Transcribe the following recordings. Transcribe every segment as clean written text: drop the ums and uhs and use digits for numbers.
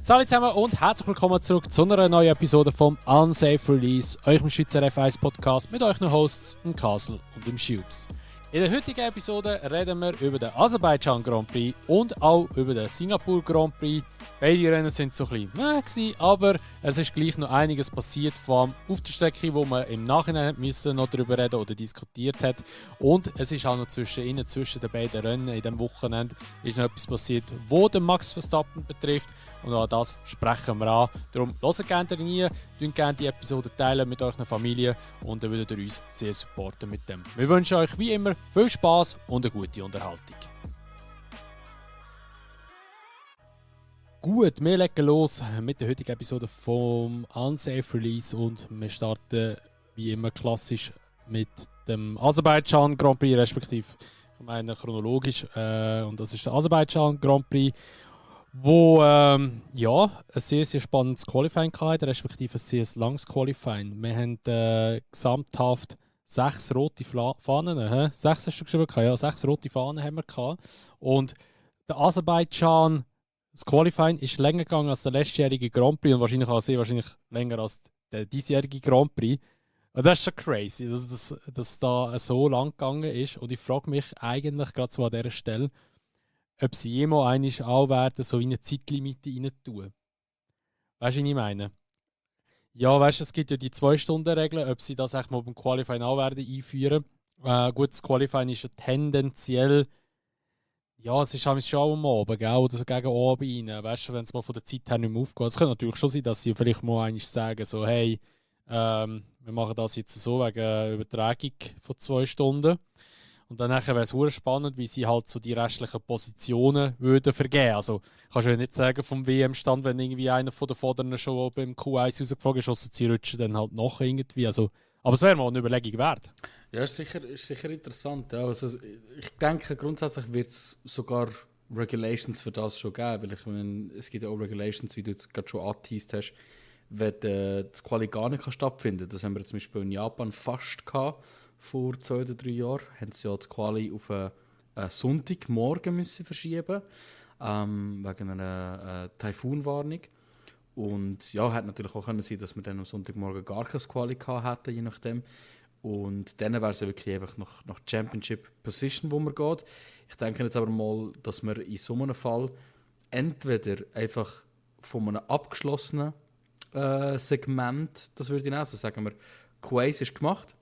Salut zusammen und herzlich willkommen zurück zu einer neuen Episode vom Unsafe Release, eurem Schweizer F1 Podcast mit euren Hosts im Castle und im Schubs. In der heutigen Episode reden wir über den Aserbaidschan Grand Prix und auch über den Singapur Grand Prix. Beide Rennen sind so ein bisschen aber es ist gleich noch einiges passiert, vor allem auf der Strecke, wo man im Nachhinein müssen noch darüber reden oder diskutiert hat. Und es ist auch noch zwischen den beiden Rennen in diesem Wochenende ist noch etwas passiert, wo den Max Verstappen betrifft. Und auch das sprechen wir an. Darum hört gerne rein, teilt gerne die Episode teilen mit eurer Familie und dann würdet ihr uns sehr supporten mit dem. Wir wünschen euch wie immer viel Spaß und eine gute Unterhaltung. Gut, wir legen los mit der heutigen Episode vom Unsafe Release und wir starten wie immer klassisch mit dem Aserbaidschan Grand Prix, respektive ich meine chronologisch, und das ist der Aserbaidschan Grand Prix, wo ein sehr, sehr spannendes Qualifying hatte, respektive ein sehr langes Qualifying. Wir haben gesamthaft 6 rote Fahnen, 6 hast du geschrieben? Ja, 6 rote Fahnen haben wir gehabt. Und der Aserbaidschan, das Qualifying ist länger gegangen als der letztjährige Grand Prix und wahrscheinlich auch sehr wahrscheinlich länger als der diesjährige Grand Prix. Und das ist schon crazy, dass da so lang gegangen ist. Und ich frage mich eigentlich gerade so an dieser Stelle, ob sie jemals eigentlich auch werden, so in eine Zeitlimite rein tun. Weißt du, was ich meine? Ja, weißt du, es gibt ja die 2-Stunden-Regel, ob sie das echt mal beim Qualifying auch werden einführen. Gut, das Qualifying ist ja tendenziell, ja, es ist schon am Abend, gell? Oder so gegen Abend rein. Weißt du, wenn es mal von der Zeit her nicht mehr aufgeht. Es kann natürlich schon sein, dass sie vielleicht mal eigentlich sagen, so, hey, wir machen das jetzt so wegen Übertragung von 2 Stunden. Und dann wäre es sehr spannend, wie sie halt so die restlichen Positionen würden vergeben. Also kannst du ja nicht sagen vom WM-Stand, wenn irgendwie einer von den Vorderen schon beim Q1 rausgeflogen ist, also sie rutschen dann halt nach irgendwie. Also, aber es wäre mal eine Überlegung wert. Ja, ist sicher interessant. Ja. Also, ich denke, grundsätzlich wird es sogar Regulations für das schon geben. Weil ich meine, es gibt ja auch Regulations, wie du jetzt gerade schon angeteased hast, wenn das Quali gar nicht stattfinden kann. Das haben wir zum Beispiel in Japan fast gehabt. Vor 2 oder 3 Jahren haben sie ja das Quali auf einen Sonntagmorgen müssen verschieben wegen einer Taifunwarnung. Und ja, hätte natürlich auch können sein, dass wir dann am Sonntagmorgen gar kein Quali gehabt hätten, je nachdem. Und dann wäre es ja wirklich einfach nach Championship Position, wo man geht. Ich denke jetzt aber mal, dass wir in so einem Fall entweder einfach von einem abgeschlossenen Segment, das würde ich auch so sagen, wir Q1 ist gemacht,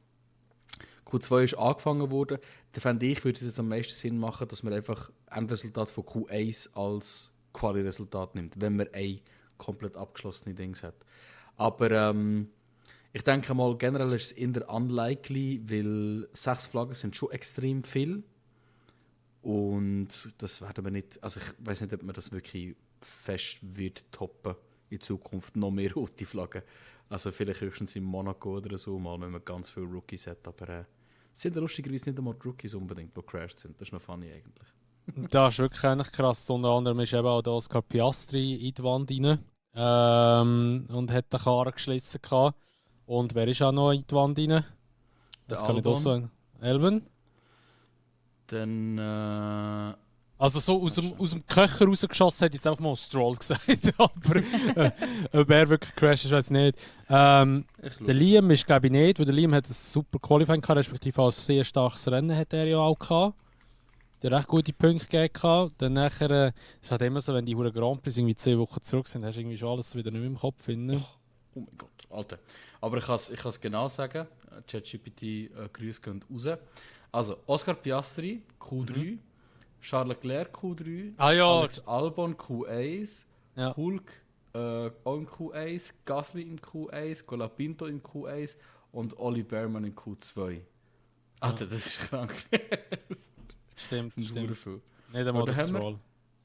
Q2 ist angefangen worden, dann fände ich, würde es jetzt am meisten Sinn machen, dass man einfach ein Resultat von Q1 als Quali-Resultat nimmt, wenn man ein komplett abgeschlossene Dings hat. Aber ich denke mal, generell ist es eher unlikely, weil 6 Flaggen sind schon extrem viel. Und das werden wir nicht, also ich weiß nicht, ob man das wirklich fest wird toppen in Zukunft, noch mehr rote Flaggen. Also vielleicht höchstens in Monaco oder so mal, wenn man ganz viele Rookies hat, aber es sind lustigerweise nicht einmal die Rookies unbedingt, die crashed sind. Das ist noch funny eigentlich. Das ist wirklich eigentlich krass. Unter anderem ist eben auch der Oscar Piastri in die Wand rein und hat den Karren geschlissen gehabt. Und wer ist auch noch in die Wand rein? Das kann ich auch sagen. Albon? Dann also so aus dem Köcher rausgeschossen hat jetzt einfach mal Stroll gesagt. Aber ob er wirklich crasht, ist, weiß ich nicht. Der Liam ist glaube ich nicht, weil der Liam hat ein super Qualifying gehabt, respektive auch ein sehr starkes Rennen hat er ja auch gehabt. Der recht gute Punkte gegeben. Dann nachher, es ist halt immer so, wenn die Grand Prix irgendwie 2 Wochen zurück sind, hast du irgendwie schon alles wieder nicht mehr im Kopf. Oh mein Gott, Alter. Aber ich kann es genau sagen. ChatGPT Grüße gehen raus. Also, Oscar Piastri, Q3. Charles Leclerc Q3, Alex Albon Q1, Hulk auch in Q1, Gasly in Q1, Colapinto in Q1 und Oli Bearman in Q2. Alter, das ist krank. Stimmt. Nicht einmal der Stroll.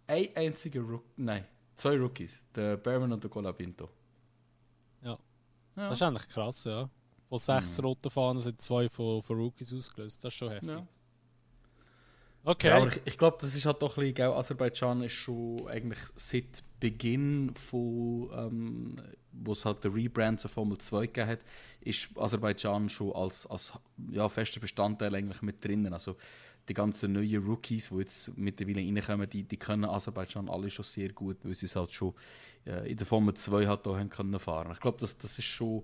Ein einziger Nein, 2 Rookies, der Bearman und der Colapinto. Ja. Das ist eigentlich krass, ja. Von 6 roten Fahnen sind 2 von Rookies ausgelöst. Das ist schon heftig. Ja. Okay. Ja, aber ich glaube, das ist halt doch ein bisschen, Aserbaidschan ist schon eigentlich seit Beginn von, wo es halt den Rebrand zur Formel 2 gegeben hat, ist Aserbaidschan schon als fester Bestandteil eigentlich mit drinnen. Also die ganzen neuen Rookies, die jetzt mittlerweile reinkommen, die können Aserbaidschan alle schon sehr gut, weil sie es halt schon in der Formel 2 halt auch haben können fahren. Ich glaube, das ist schon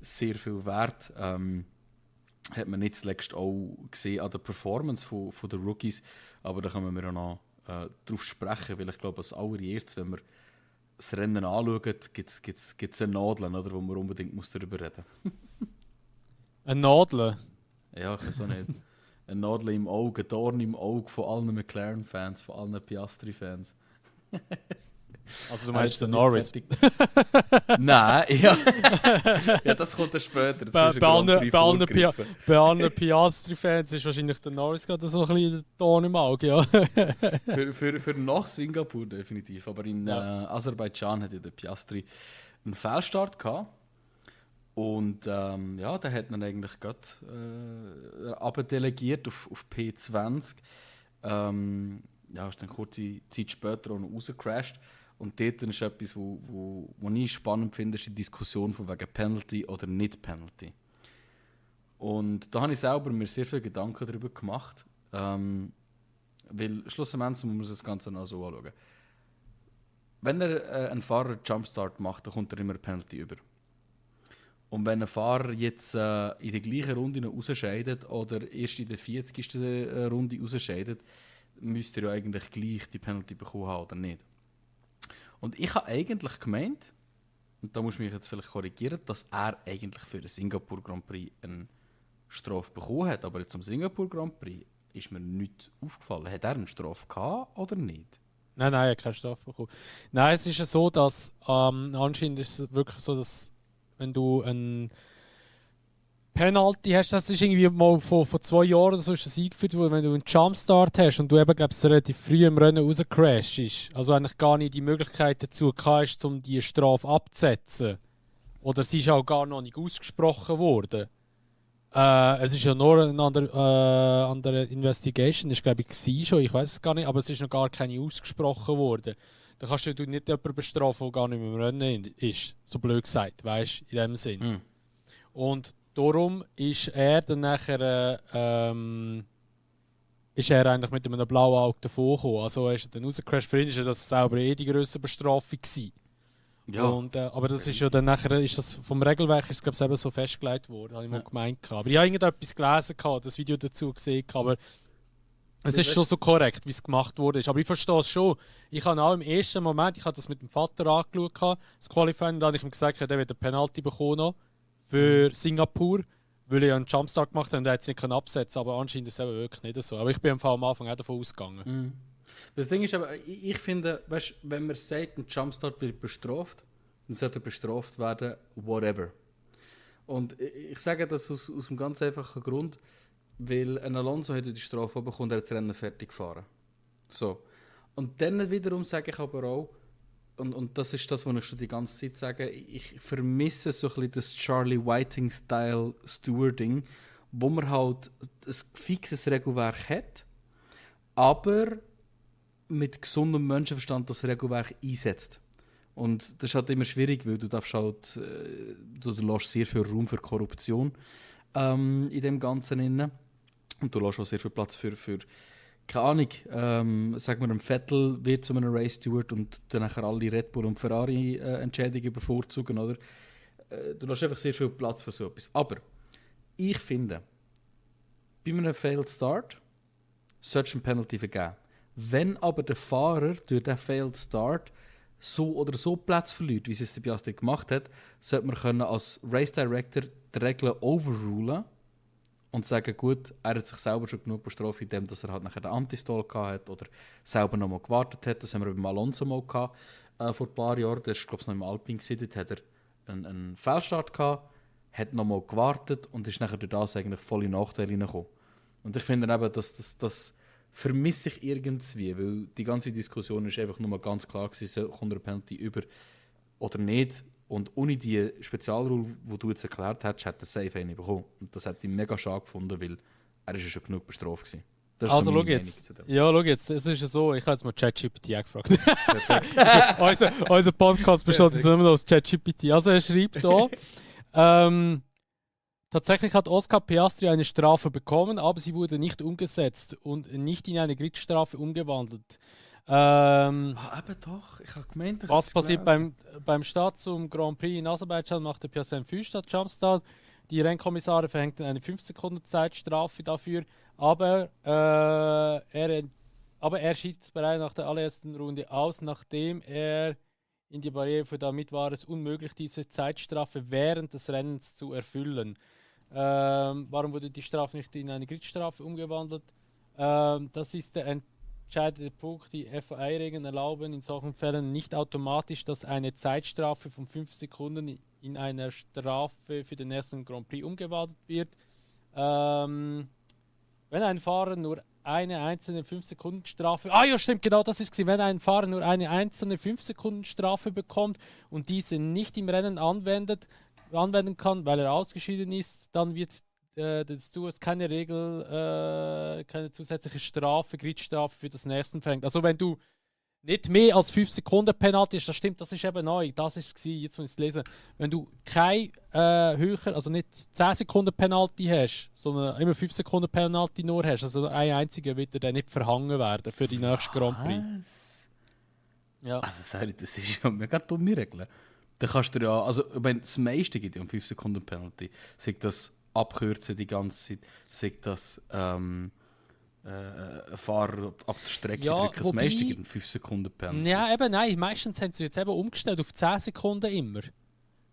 sehr viel wert. Hat man nicht zuletzt auch gesehen an der Performance von den Rookies, aber da können wir auch noch drauf sprechen, weil ich glaube, als allererstes, wenn wir das Rennen anschauen, gibt es eine Nadel, oder, wo man unbedingt darüber reden muss. Eine Nadel? Ja, ich weiß auch nicht. Eine Nadel im Auge, ein Dorn im Auge von allen McLaren-Fans, von allen Piastri-Fans. Also du meinst den Norris? Nein, ja. Ja, das kommt dann später. Bei allen Piastri-Fans ist wahrscheinlich der Norris gerade so ein bisschen der Ton im Auge, ja. für nach Singapur definitiv. Aber in Aserbaidschan hat ja der Piastri einen Fehlstart gehabt. Und ja, da hat man eigentlich gerade abdelegiert auf P20. Ja, ist dann kurze Zeit später auch noch rausgecrashed. Und dort ist etwas, wo ich spannend finde, ist die Diskussion von wegen Penalty oder nicht Penalty. Und da habe ich selber mir sehr viele Gedanken darüber gemacht. Weil schlussendlich muss man das Ganze noch so anschauen. Wenn ein Fahrer Jumpstart macht, dann kommt er immer eine Penalty über. Und wenn ein Fahrer jetzt in der gleichen Runde noch rausscheidet oder erst in der 40. Runde rausscheidet, müsste er ja eigentlich gleich die Penalty bekommen haben oder nicht. Und ich habe eigentlich gemeint, und da muss ich mich jetzt vielleicht korrigieren, dass er eigentlich für den Singapur Grand Prix eine Strafe bekommen hat. Aber jetzt am Singapur Grand Prix ist mir nichts aufgefallen. Hat er eine Strafe gehabt oder nicht? Nein, er hat keine Strafe bekommen. Nein, es ist ja so, dass anscheinend ist es wirklich so, dass wenn du ein Penalty hast, das ist irgendwie mal vor 2 Jahren oder so ist das eingeführt worden, wenn du einen Jumpstart hast und du eben, glaube ich, relativ früh im Rennen rauscrashst, also eigentlich gar nicht die Möglichkeit dazu hast, um die Strafe abzusetzen. Oder sie ist auch gar noch nicht ausgesprochen worden. Es ist ja nur eine andere Investigation, das glaube ich schon, ich weiß es gar nicht, aber es ist noch gar keine ausgesprochen worden. Da kannst du nicht jemanden bestrafen, der gar nicht mehr im Rennen ist, so blöd gesagt, weißt du, in dem Sinn. Und darum ist er dann nachher ist er eigentlich mit einem blauen Auge davon gekommen. Also er ist dann rausgecrashed. Für ihn war das selber die grösste Bestrafung gewesen. Ja. Und, aber das ist ja dann nachher, ist das vom Regelwerk ist glaube ich eben so festgelegt worden, habe ich mal gemeint. Aber ich habe irgendetwas gelesen, das Video dazu gesehen, aber es ist schon so korrekt, wie es gemacht wurde. Aber ich verstehe es schon. Ich habe auch im ersten Moment, ich habe das mit dem Vater angeschaut, das Qualifying, da habe ich ihm gesagt, er wird eine Penalty bekommen für Singapur, weil er einen Jumpstart gemacht hat und er es nicht absetzen können. Aber anscheinend ist es eben wirklich nicht so. Aber ich bin am Anfang auch davon ausgegangen. Das Ding ist aber, ich finde, weißt, wenn man sagt, ein Jumpstart wird bestraft, dann sollte er bestraft werden, whatever. Und ich sage das aus einem ganz einfachen Grund, weil ein Alonso hat die Strafe bekommen, er hat das Rennen fertig gefahren. So. Und dann wiederum sage ich aber auch, und das ist das, was ich schon die ganze Zeit sage, ich vermisse so ein bisschen das Charlie Whiting-Style Stewarding, wo man halt ein fixes Regelwerk hat, aber mit gesundem Menschenverstand das Regelwerk einsetzt. Und das ist halt immer schwierig, weil du darfst halt, du lässt sehr viel Raum für Korruption in dem Ganzen inne. Und du lässt auch sehr viel Platz für keine Ahnung, sagen wir, ein Vettel wird zu einem Race Steward und dann nachher alle Red Bull und Ferrari Entscheidungen bevorzugen, oder? Du lässt einfach sehr viel Platz für so etwas. Aber ich finde, bei einem Failed Start sollte es eine Penalty vergeben. Wenn aber der Fahrer durch den Failed Start so oder so Platz verliert, wie es der Piastri gemacht hat, sollte man können als Race Director die Regeln overrulen und sagen, gut, er hat sich selber schon genug bestraft, indem dass er halt nachher den Antistall hat oder selber noch mal gewartet hat. Das haben wir beim Alonso mal gehabt, vor ein paar Jahren. Der ist, glaube ich, noch im Alpine gewesen. Dort hat er einen Fehlstart gehabt, hat noch mal gewartet und ist nachher durch das eigentlich voll in Nachteile hineingekommen. Und ich finde eben, dass das vermisse ich irgendwie, weil die ganze Diskussion ist einfach nur mal ganz klar gewesen, kommt eine Penalty über oder nicht. Und ohne die Spezialrule, die du jetzt erklärt hast, hat er safe eine bekommen. Und das hat ihn mega schade gefunden, weil er ist ja schon genug bestraft gewesen. Also so schau jetzt. Ja, schau jetzt. Es ist ja so, ich habe jetzt mal ChatGPT gefragt. unser Podcast besteht immer noch aus ChatGPT. Also er schreibt hier, Tatsächlich hat Oscar Piastri eine Strafe bekommen, aber sie wurde nicht umgesetzt und nicht in eine Gridstrafe umgewandelt. Eben doch, ich habe gemeint, ich Was hab's passiert gelesen. beim Start zum Grand Prix in Aserbaidschan? Machte Piastri einen Frühstart-Jumpstart. Die Rennkommissare verhängten eine 5 Sekunden Zeitstrafe dafür, aber er schied bereits nach der allerersten Runde aus, nachdem er in die Barriere fuhr. Damit war es unmöglich, diese Zeitstrafe während des Rennens zu erfüllen. Warum wurde die Strafe nicht in eine Gridstrafe umgewandelt? Das ist der entscheidende Punkt. Die FIA-Regeln erlauben in solchen Fällen nicht automatisch, dass eine Zeitstrafe von 5 Sekunden in einer Strafe für den ersten Grand Prix umgewandelt wird. Wenn ein Fahrer nur eine einzelne 5-Sekunden-Strafe. Ah ja, stimmt, genau das ist es. Wenn ein Fahrer nur eine einzelne 5-Sekunden-Strafe bekommt und diese nicht im Rennen anwenden kann, weil er ausgeschieden ist, dann wird des Stewards keine keine zusätzliche Strafe, Gridstrafe für das nächste verhängt. Also wenn du nicht mehr als 5 Sekunden Penalty hast, das stimmt, das ist eben neu. Das ist es, jetzt muss ich es lesen. Wenn du kein höher, also nicht 10 Sekunden Penalty hast, sondern immer 5 Sekunden Penalty nur hast, also nur ein einziger, wird er dann nicht verhangen werden für die nächste Grand Prix. Was? Ja. Also, sorry, das ist ja mega dumme Regeln. Da kannst du ja, also, ich meine, das meiste gibt ja um 5 Sekunden Penalty. Sagt das abkürzen die ganze Zeit, sagt das Fahrer ab der Strecke Ja, drücken. Das meiste gibt um 5 Sekunden Penalty. Ja, eben nein. Meistens haben sie jetzt eben umgestellt auf 10 Sekunden immer.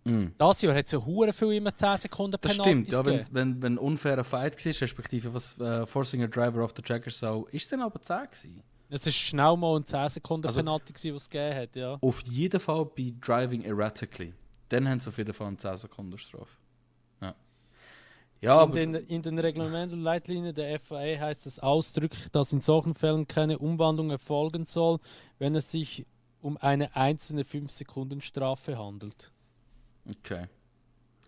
Mm. Das Jahr hat es ja hure viel immer 10 Sekunden Das Penalties stimmt, ja, gegeben. wenn ein unfairer Fight war, respektive was Forcing a Driver off the Tracker so, ist es dann aber 10 gewesen? Es war schnell mal ein 10 Sekunden Also- Penalty, gewesen, was es gegeben hat, ja. Auf jeden Fall bei Driving Erratically. Dann haben sie auf jeden Fall eine 10 Sekunden Strafe. Ja. Ja, aber... In den Reglementen und Leitlinien der FIA heißt es ausdrücklich, dass in solchen Fällen keine Umwandlung erfolgen soll, wenn es sich um eine einzelne 5-Sekunden-Strafe handelt. Okay.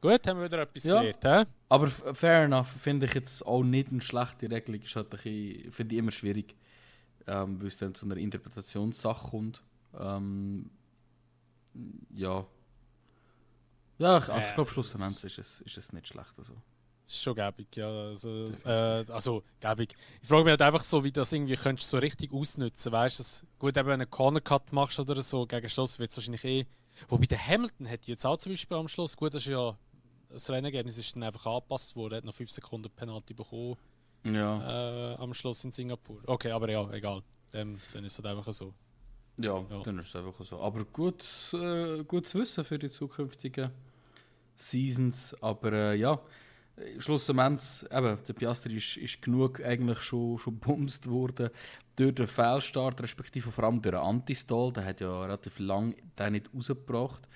Gut, haben wir wieder etwas Ja. gelernt, hä? Aber fair enough, finde ich jetzt auch nicht eine schlechte Regelung. Ist halt finde ich immer schwierig, weil es dann zu einer Interpretationssache kommt. Ja. Ja, also ich glaube, schlussendlich ist es nicht schlecht. Also. Das ist schon gäbig, ja. Also gäbig. Ich frage mich halt einfach so, wie das irgendwie könntest du so richtig ausnutzen, weißt du? Gut, eben wenn du einen Corner Cut machst oder so, gegen Schluss wird es wahrscheinlich eh. Wobei der Hamilton hat jetzt auch zum Beispiel am Schluss, gut, das ist ja das Rennergebnis ist dann einfach angepasst worden, er hat noch 5 Sekunden Penalty bekommen Ja. am Schluss in Singapur. Okay, aber ja, egal. Dann ist es halt einfach so. Ja, Ja. dann ist es einfach so. Aber gut zu wissen für die zukünftigen Seasons. Aber ja, schlussendlich, eben, der Piastri ist genug eigentlich schon bumst worden durch den Fehlstart, respektive vor allem durch den Antistall. Der hat ja relativ lange den nicht rausgebracht.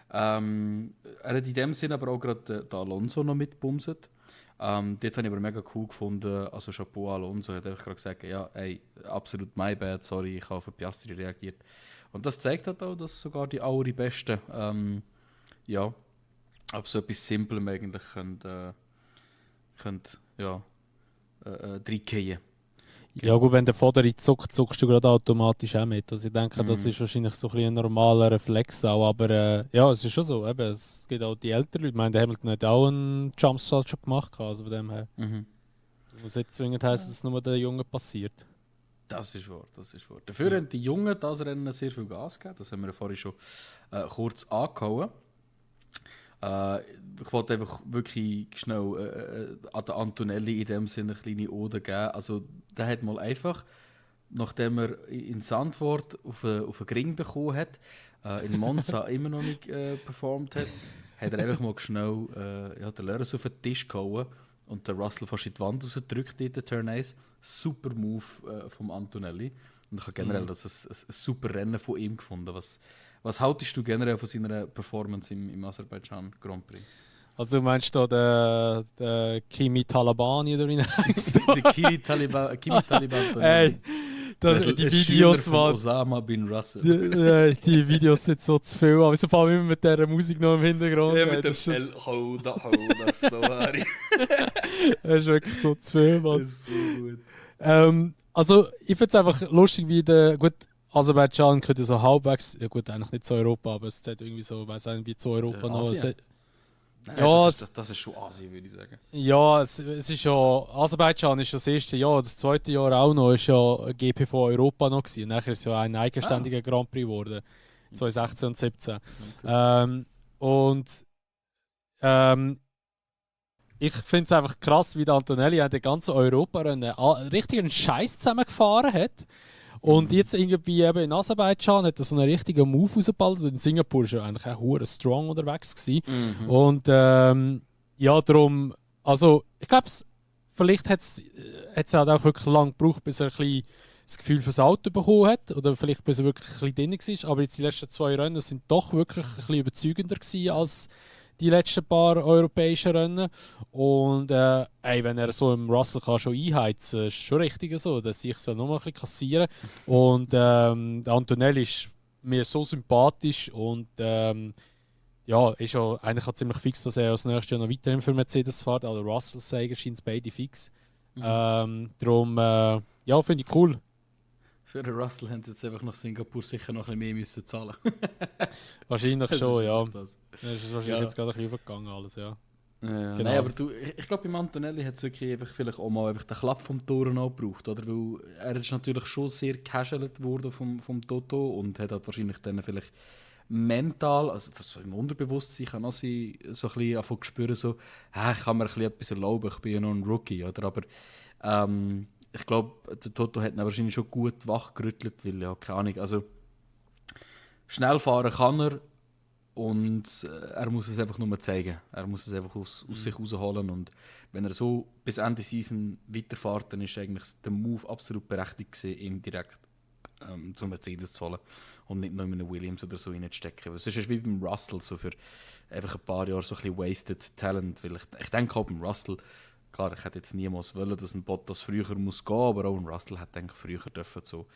Er hat in dem Sinne aber auch gerade den Alonso noch mitbumset. Dort habe ich aber mega cool gefunden, also Chapeau Alonso, hat einfach gerade gesagt, ja, ey, absolut my bad, sorry, ich habe auf den Piastri reagiert. Und das zeigt halt auch, dass sogar die allerbesten, ja, ab so etwas Simplem eigentlich können reingehen. Ja gut, wenn der Vorder zuckt, zuckst du gerade automatisch auch mit. Also ich denke, das ist wahrscheinlich so ein bisschen ein normaler Reflex auch, aber ja, es ist schon so, eben, es gibt auch die älteren Leute. Ich meine, der Hamilton hat auch einen Jumpstart schon gemacht, also von dem her. Muss nicht zwingend heißen, dass es nur den Jungen passiert. Das ist wahr, das ist wahr. Dafür haben die Jungen das Rennen sehr viel Gas gegeben, das haben wir ja vorhin schon kurz angehauen. Ich wollte einfach wirklich schnell an den Antonelli in dem Sinne eine kleine Ode geben. Also, der hat mal einfach, nachdem er in Zandvoort auf einen Ring bekommen hat, in Monza immer noch nicht performt hat er einfach mal schnell den Lörres auf den Tisch gehauen und der Russell fast in die Wand rausgedrückt in den Turn 1. Super Move vom Antonelli. Und ich habe generell ein super Rennen von ihm gefunden. Was haltest du generell von seiner Performance im Aserbaidschan Grand Prix? Also du meinst da der Kimi Talabani oder wie er heisst? Der Kimi Taliban. Ey, die Videos waren... Osama bin Russell. Die Videos sind so zu viel, aber so vor allem immer mit dieser Musik noch im Hintergrund. Ja, mit dem das ist El Houda Houda Story. Das ist wirklich so zu viel, Mann. Das ist so gut. Also ich finde es einfach lustig, wie der... Gut, Aserbaidschan könnte so halbwegs... Ja gut, eigentlich nicht zu Europa, aber es hat irgendwie so... Ich weiß nicht, wie zu Europa noch... Asien. Ja, das ist schon Asien, würde ich sagen. Ja, es ist ja, Aserbaidschan ist ja das erste Jahr, das zweite Jahr auch noch, ist ja GP von Europa noch gewesen. Und nachher ist es ja ein eigenständiger Grand Prix geworden, 2016 und 2017. Okay. Und ähm, ich finde es einfach krass, wie der Antonelli an den ganzen Europa-Rennen richtig einen Scheiß zusammengefahren hat. Und jetzt irgendwie eben in Aserbaidschan hat er so einen richtigen Move rausgeballt. Und in Singapur war er eigentlich auch hure strong unterwegs gewesen. Und ja, darum, also ich glaube, vielleicht hat es halt auch wirklich lange gebraucht, bis er ein bisschen das Gefühl fürs Auto bekommen hat. Oder vielleicht bis er wirklich ein bisschen drin war. Aber jetzt die letzten 2 Rennen sind doch wirklich ein bisschen überzeugender gewesen als die letzten paar europäischen Rennen. Und wenn er so im Russell kann schon einheizen kann, ist schon richtig so, dass ich es noch mal ein bisschen kassieren. Und der Antonelli ist mir so sympathisch und ja, ist ja eigentlich auch ziemlich fix, dass er als nächstes Jahr noch weiterhin für Mercedes fährt. Also Russell sagen scheint es beide fix. Darum, ja, finde ich cool. Für den Russell haben sie jetzt einfach nach Singapur sicher noch ein bisschen mehr müssen zahlen. Wahrscheinlich schon, ja. Das ist wahrscheinlich jetzt gerade ein bisschen übergegangen alles, ja. Genau. Nein, aber ich glaube, beim Antonelli hat es wirklich einfach vielleicht auch mal einfach den Klapp vom Tor noch gebraucht, oder? Weil er ist natürlich schon sehr casualet worden vom Toto und hat halt wahrscheinlich dann vielleicht mental, also das so im Unterbewusstsein kann auch sein, so ein bisschen anfangen zu spüren, so, ich kann mir ein bisschen etwas erlauben, ich bin ja noch ein Rookie, oder? Aber ich glaube, der Toto hat ihn wahrscheinlich schon gut wachgerüttelt, weil ja, keine Ahnung, also schnell fahren kann er und er muss es einfach nur zeigen. Er muss es einfach aus sich rausholen und wenn er so bis Ende Season weiterfährt, dann ist eigentlich der Move absolut berechtigt gewesen, ihn direkt zum Mercedes zu holen und nicht nur in einen Williams oder so reinzustecken. Es ist wie beim Russell, so für einfach ein paar Jahre so ein bisschen wasted Talent, weil ich denke auch beim Russell, klar, ich hätte jetzt niemals wollen, dass ein Bottas früher muss gehen, aber auch ein Russell hätte eigentlich früher dürfen zu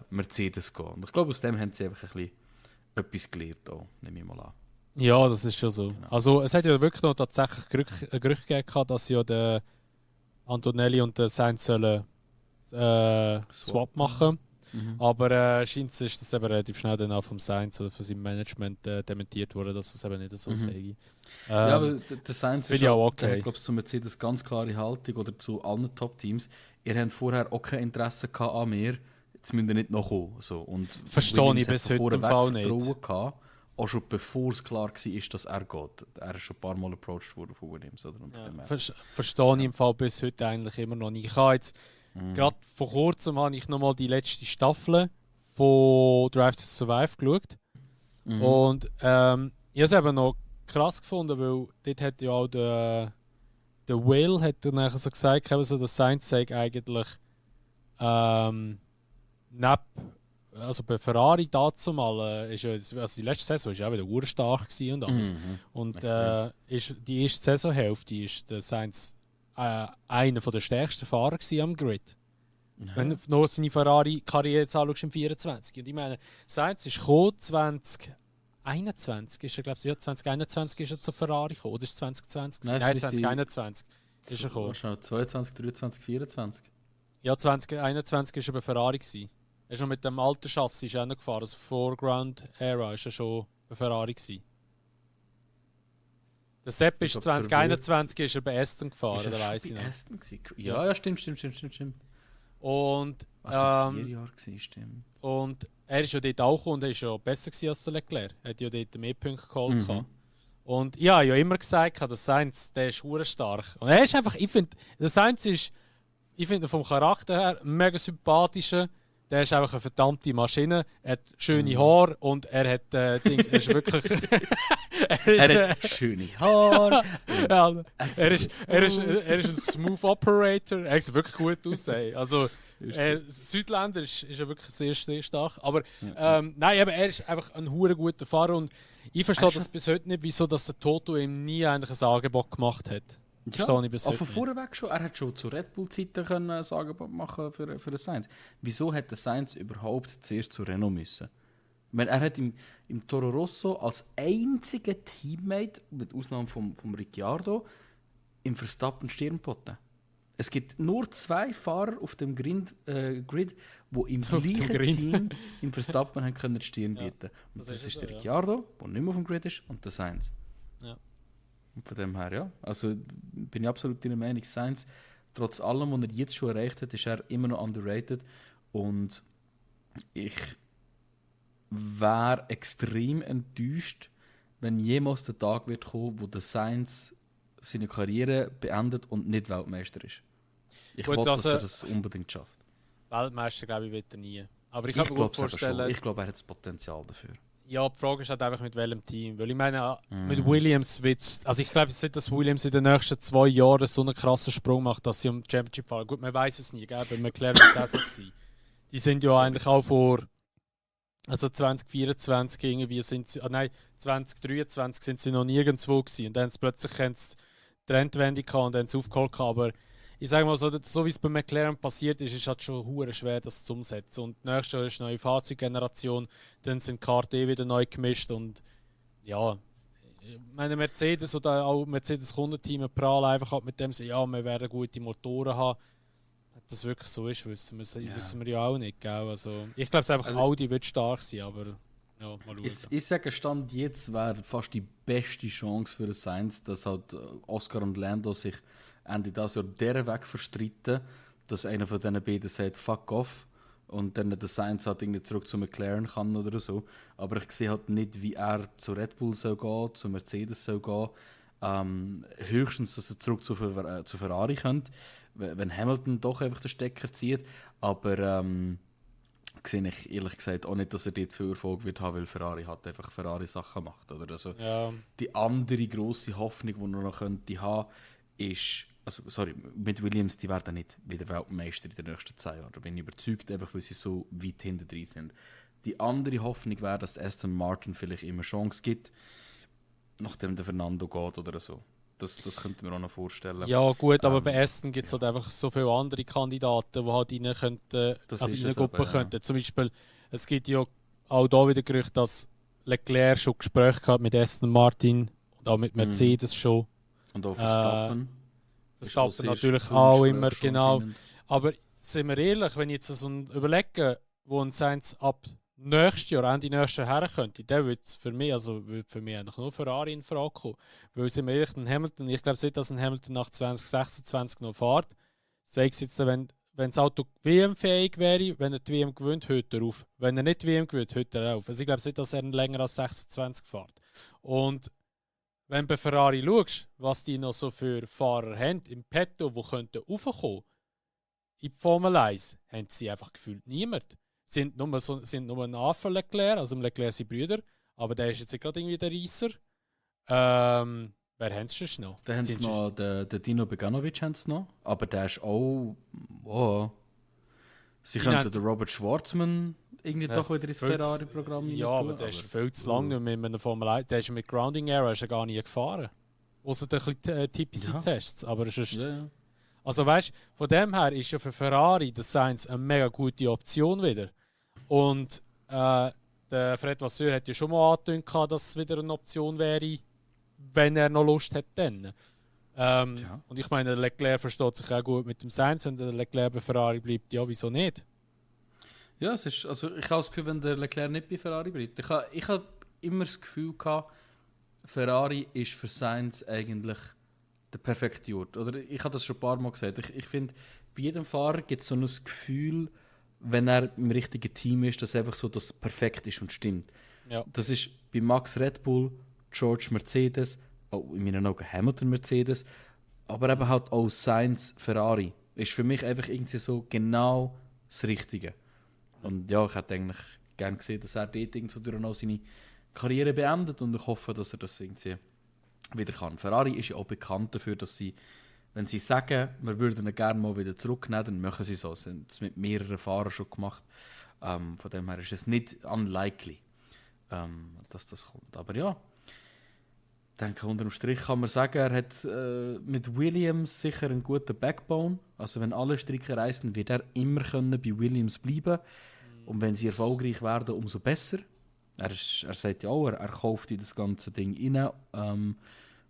Mercedes gehen. Und ich glaube, aus dem haben sie einfach ein bisschen etwas gelernt, auch, nehme ich mal an. Ja, das ist schon so. Genau. Also es hat ja wirklich noch tatsächlich Gerüchte gegeben, dass ja der Antonelli und der Sainz sollen Swap machen. Aber scheint ist das eben relativ schnell dann auch vom Sainz oder von seinem Management dementiert worden, dass es eben nicht so sei. Ja, aber der Sainz ist auch okay. Ich glaube, zu Mercedes ganz klare Haltung oder zu allen Top-Teams. Ihr habt vorher auch kein Interesse gehabt an mir, jetzt müsst ihr nicht noch kommen. So. Und verstehe ich bis heute im Fall nicht. Gehabt, auch schon bevor es klar war, dass er geht. Er ist schon ein paar Mal approached worden von Williams. Oder? Verstehe ich im Fall bis heute eigentlich immer noch nicht. Ich habe jetzt gerade vor kurzem habe ich nochmal die letzte Staffel von Drive to Survive geschaut. Und ich habe es eben noch krass gefunden, weil dort hat ja auch der Will hat dann nachher so gesagt, so, dass Sainz sagt eigentlich also bei Ferrari dazu mal ist ja, also die letzte Saison war ja auch wieder urstark und alles. Und ist die erste Saisonhälfte ist der Sainz einer der stärksten Fahrer am Grid. Wenn du noch seine Ferrari-Karriere jetzt anschaust im 24. Und ich meine, Sainz ist gekommen 2021, ist er, glaube ich, ja, 2021 ist er zu Ferrari gekommen, oder ist es 2020? Nein, 2021 ist er gekommen. 22, 23, 24. Ja, 2021 war er bei Ferrari gewesen. Er ist noch mit dem alten Chassis auch noch gefahren, also Foreground Era ist er schon bei Ferrari gewesen. Der Sepp ist 2021 ist er bei Aston gefahren, da weiss ich noch. Aston ja, stimmt. Und, was 4 Jahre war, stimmt. Und er ist ja dort auch gekommen und er ist ja besser gewesen als der Leclerc. Er hat ja dort mehr Punkte geholt. Und ich habe ja immer gesagt, der Sainz, der ist verdammt stark. Und er ist einfach, ich finde, der Sainz ist, ich finde vom Charakter her mega sympathischer. Der ist einfach eine verdammte Maschine. Er hat schöne Haare und er hat Dings. Er ist wirklich. er hat schöne Haare. Ja, er ist ein Smooth Operator. Er sieht wirklich gut aus. Also, Südländer ist er wirklich sehr, sehr stark. Aber nein, aber er ist einfach ein hure guter Fahrer und ich verstehe das bis heute nicht, wieso dass der Toto ihm nie eigentlich ein Angebot gemacht hat. Ja, ich bis von vorweg schon. Er hat schon zu Red Bull-Zeiten ein Angebot machen für den Sainz. Wieso hat der Sainz überhaupt zuerst zu Renault müssen? Ich meine, er hat im Toro Rosso als einziger Teammate, mit Ausnahme vom Ricciardo, im Verstappen Stirn geboten. Es gibt nur 2 Fahrer auf dem Grid, die im gleichen Team im Verstappen haben können die Stirn bieten. Und das ist der Ricciardo, der nicht mehr auf dem Grid ist, und der Sainz. Ja. Und von dem her, ja. Also bin ich absolut deiner Meinung. Sainz, trotz allem, was er jetzt schon erreicht hat, ist er immer noch underrated. Und ich wäre extrem enttäuscht, wenn jemals der Tag wird kommen, wo der Sainz seine Karriere beendet und nicht Weltmeister ist. Ich Gut, wollte, dass also- er das unbedingt schafft. Weltmeister, glaube ich, wird er nie. Aber ich Ich kann mir gut glaube vorstellen, Ich glaube, er hat das Potenzial dafür. ja, die Frage ist halt einfach mit welchem Team. Weil ich meine, mit Williams wird also ich glaube nicht, dass Williams in den nächsten 2 Jahren so einen krassen Sprung macht, dass sie um die Championship fahren. Gut, man weiß es nie, gell? Bei McLaren war es auch so gewesen. Die sind ja eigentlich auch vor, also 2024 irgendwie sind sie, 2023 sind sie noch nirgendwo gewesen. Und dann haben sie plötzlich die Trendwende gehabt und dann haben sie aufgeholt gehabt. Aber ich sage mal so wie es bei McLaren passiert ist, ist halt schon hure schwer, das zu umsetzen. Und nächstes Jahr ist eine neue Fahrzeuggeneration, dann sind die Karten wieder neu gemischt und ja, ich meine Mercedes oder auch Mercedes-Kundenteam prahlen einfach halt mit dem, so, ja, wir werden gute Motoren haben. Ob das wirklich so ist, wissen wir ja auch nicht. Gell? Also, ich glaube, es einfach Audi wird stark sein, aber ja, mal schauen. Ich sage, Stand jetzt wäre fast die beste Chance für den Sainz, dass halt Oscar und Lando sich Ende dieses Jahr deren Weg verstreiten, dass einer von diesen beiden sagt, fuck off, und dann der Sainz halt irgendwie zurück zu McLaren kann oder so. Aber ich sehe halt nicht, wie er zu Red Bull soll gehen, zu Mercedes soll gehen. Höchstens, dass er zurück zu Ferrari könnte, wenn Hamilton doch einfach den Stecker zieht. Aber sehe ich ehrlich gesagt auch nicht, dass er dort viel Erfolg wird haben, weil Ferrari halt einfach Ferrari-Sachen macht. Oder? Also, Ja. die andere grosse Hoffnung, die er noch könnte haben, ist, also sorry, mit Williams, die werden nicht wieder Weltmeister in den nächsten 10 Jahren. Da bin ich überzeugt, einfach weil sie so weit hinten drin sind. Die andere Hoffnung wäre, dass Aston Martin vielleicht immer Chance gibt, nachdem der Fernando geht oder so. Das könnte man auch noch vorstellen. Ja gut, aber bei Aston gibt es halt einfach so viele andere Kandidaten, die halt rein könnten, Das also ist in eine es Gruppe aber, ja. könnten. Zum Beispiel, es gibt ja auch da wieder Gerüchte, dass Leclerc schon Gespräche gehabt mit Aston Martin und auch mit Mercedes schon. Und auch Verstappen. Verstappen natürlich auch immer, genau. Aber sind wir ehrlich, wenn ich jetzt so überlege, wo ein Sainz ab nächstes Jahr, Ende nächstes Jahr her könnte, der würde für mich eigentlich nur Ferrari in Frage kommen. Weil sind wir ehrlich, ein Hamilton, ich glaube nicht, dass ein Hamilton nach 2026 noch fährt. Sei es jetzt, wenn das Auto WM-fähig wäre, wenn er die WM gewinnt, hört er auf. Wenn er nicht die WM gewinnt, hört er auf. Also ich glaube nicht, dass er länger als 26 fährt. Und wenn du bei Ferrari schaust, was die noch so für Fahrer haben im Petto, die könnten raufkommen, in die Formel 1, haben sie einfach gefühlt niemand. Sind nur ein Anfang Leclerc, also Leclerc sind Brüder, aber der ist jetzt nicht gerade irgendwie der Reisser. Wer haben sie sonst noch? Da haben sie noch den Dino Beganovic haben sie noch, aber der ist auch. Oh. Sie könnten den Robert Schwarzman irgendwie doch wieder ins Ferrari-Programm ja, aber der ist viel zu lange nicht mehr in einer Formel 1. Der ist mit Grounding Era ist er gar nie gefahren. Außer den TPC-Tests. Aber sonst, Ja. also weißt du, von dem her ist ja für Ferrari der Sainz eine mega gute Option wieder. Und der Fred Vasseur hat ja schon mal angekündigt, dass es wieder eine Option wäre, wenn er noch Lust hat. Dann. Und ich meine, der Leclerc versteht sich auch gut mit dem Sainz. Wenn der Leclerc bei Ferrari bleibt, ja, wieso nicht? Ja, es ist, also ich habe das Gefühl, wenn der Leclerc nicht bei Ferrari bleibt. Ich habe immer das Gefühl gehabt, Ferrari ist für Sainz eigentlich der perfekte Ort. Oder ich habe das schon ein paar Mal gesagt. Ich finde, bei jedem Fahrer gibt es so ein Gefühl, wenn er im richtigen Team ist, dass einfach so das perfekt ist und stimmt. Ja. Das ist bei Max Red Bull, George Mercedes, auch in meinen Augen Hamilton Mercedes, aber eben halt auch Sainz Ferrari. Ist für mich einfach irgendwie so genau das Richtige. Und ja, ich hätte eigentlich gerne gesehen, dass er dort irgendwo durch noch seine Karriere beendet und ich hoffe, dass er das irgendwie wieder kann. Ferrari ist ja auch bekannt dafür, dass sie, wenn sie sagen, wir würden ihn gerne mal wieder zurücknehmen, dann machen sie so. Sie haben es mit mehreren Fahrern schon gemacht. Von dem her ist es nicht unlikely, dass das kommt. Aber ja, ich denke, unter dem Strich kann man sagen, er hat mit Williams sicher einen guten Backbone. Also wenn alle Stricke reisen, wird er immer können bei Williams bleiben. Und wenn sie erfolgreich werden, umso besser. Er sagt ja auch, er kauft in das ganze Ding rein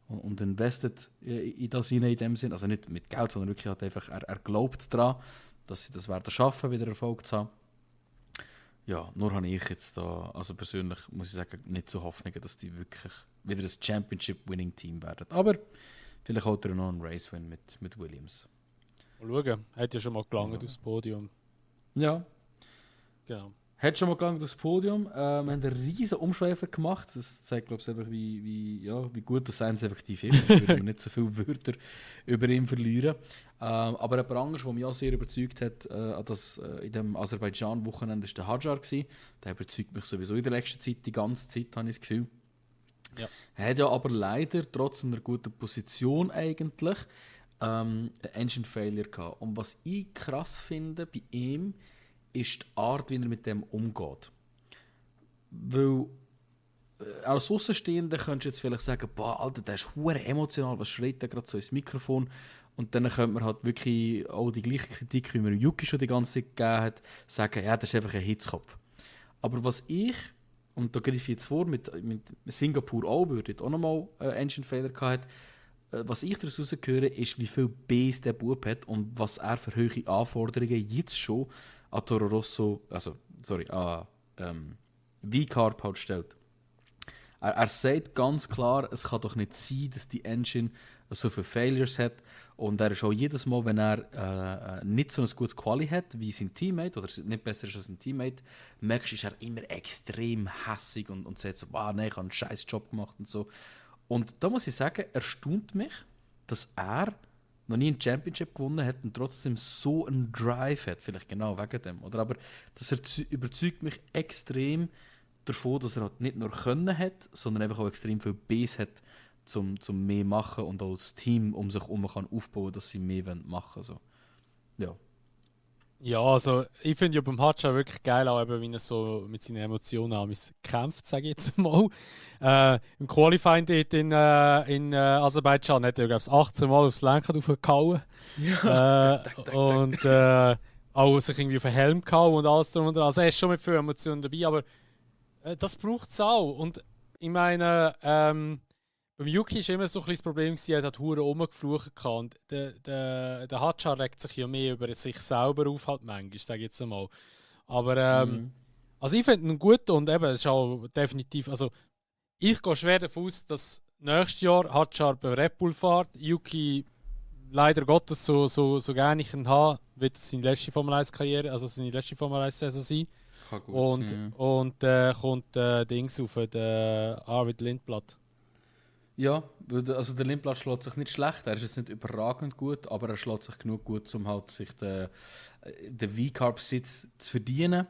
und investet in das rein in dem Sinn. Also nicht mit Geld, sondern wirklich halt einfach, er glaubt daran, dass sie das werden schaffen, wieder Erfolg zu haben. ja, nur habe ich jetzt da, also persönlich muss ich sagen, nicht so Hoffnungen, dass die wirklich wieder das Championship-Winning-Team werden. Aber vielleicht hat er noch einen Race-Win mit Williams. Mal schauen. Hat ja schon mal gelangt aufs Podium. Ja. Genau. Hat schon mal gelangt aufs Podium. Wir haben einen riesen Umschweifer gemacht. Das zeigt, glaube ich, einfach, wie gut das Sainz effektiv ist. Ich würde nicht so viele Wörter über ihn verlieren. Aber jemand anderes, der mich auch sehr überzeugt hat, in dem Aserbaidschan-Wochenende, war der Hadjar gewesen. Der überzeugt mich sowieso in der letzten Zeit, die ganze Zeit, habe ich das Gefühl. Ja. Er hat ja aber leider, trotz einer guten Position eigentlich, einen Engine Failure gehabt. Und was ich krass finde bei ihm, ist die Art, wie er mit dem umgeht. Weil als Außenstehender könntest du jetzt vielleicht sagen, boah, Alter, der ist hure emotional, was schreit der gerade so ins Mikrofon? Und dann könnte man halt wirklich auch die gleiche Kritik, wie man Yuki schon die ganze Zeit gegeben hat, sagen, ja, das ist einfach ein Hitzkopf. Aber was ich, und da greife ich jetzt vor, mit Singapur auch, würde auch nochmal Engine Failure gehabt, was ich daraus höre, ist, wie viel Bass der Bub hat und was er für hohe Anforderungen jetzt schon an Toro Rosso, V-Carb halt stellt. Er sagt ganz klar, es kann doch nicht sein, dass die Engine so viele Failures hat. Und er ist auch jedes Mal, wenn er nicht so ein gutes Quali hat wie sein Teammate, oder nicht besser ist als sein Teammate, merkst du, ist er immer extrem hässig und sagt so, nein, ich habe einen scheiß Job gemacht und so. Und da muss ich sagen, erstaunt mich, dass er noch nie ein Championship gewonnen hat und trotzdem so einen Drive hat, vielleicht genau wegen dem. Oder? Aber das überzeugt mich extrem davon, dass er halt nicht nur Können hat, sondern einfach auch extrem viel Base hat, zum mehr machen und auch das Team um sich herum kann aufbauen, dass sie mehr machen wollen. So. Ja. Ja, also ich finde ja beim Hadjar wirklich geil, auch eben, wie er so mit seinen Emotionen kämpft, sage ich jetzt mal. Im Qualifying dort in Aserbaidschan hat er, glaube ich, 18 Mal aufs Lenkrad aufgehauen. Ja. Und auch sich irgendwie auf den Helm gehauen und alles drum und dran. Also er ist schon mit viel Emotionen dabei, aber das braucht es auch. Und ich meine, beim Yuki war immer so ein bisschen das Problem, er hat hure rumgeflucht. Und der Hadjar regt sich ja mehr über sich selber auf, halt manchmal, sage ich jetzt einmal. Aber also ich finde ihn gut und eben, es ist auch definitiv, also ich gehe schwer davon aus, dass nächstes Jahr Hadjar bei Red Bull fährt. Yuki leider Gottes so gerne ich ihn habe, wird es seine letzte Formel 1 Karriere, also seine letzte Formel 1 Saison sein. Kann gut Und sein, kommt Dings auf, der Arvid Lindblad. ja, also der Lindblad schlägt sich nicht schlecht, er ist jetzt nicht überragend gut, aber er schlägt sich genug gut, um halt sich den V-Carb-Sitz zu verdienen.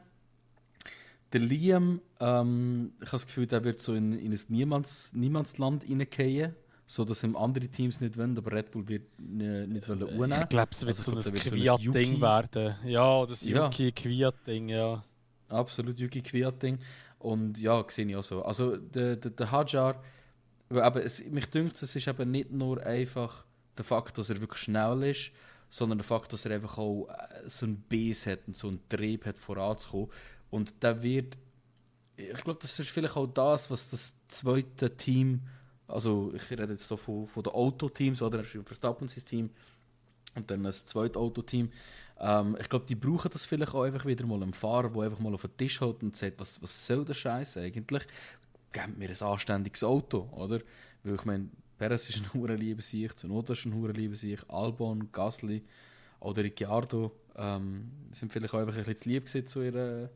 Der Liam, ich habe das Gefühl, der wird so in ein Niemandsland reingehen, so dass ihm andere Teams nicht wollen, aber Red Bull wird nicht wollen. Ich glaube, es wird Also so ein wird Kwiat-Ding werden. Ja, das Ja. Yuki-Kwiat-Ding, ja. Absolut Yuki Kwiating. Und ja, sehe ich auch so. Also der Hadjar, aber mich dünkt, es ist eben nicht nur einfach der Fakt, dass er wirklich schnell ist, sondern der Fakt, dass er einfach auch so einen Biss hat und so einen Trieb hat, voranzukommen. Und der wird, ich glaube, das ist vielleicht auch das, was das zweite Team, also ich rede jetzt hier von den Autoteams, oder Verstappen sein Team, und dann das zweite Autoteam. Ich glaube, die brauchen das vielleicht auch einfach wieder mal einen Fahrer, der einfach mal auf den Tisch hält und sagt, was soll der Scheiß eigentlich? Gebt mir ein anständiges Auto, oder? Weil ich meine, Perez ist ein hure lieber Sieg, Tsunoda ist ein hure lieber Sieg, Albon, Gasly oder Ricciardo sind vielleicht auch einfach ein bisschen zu lieb gewesen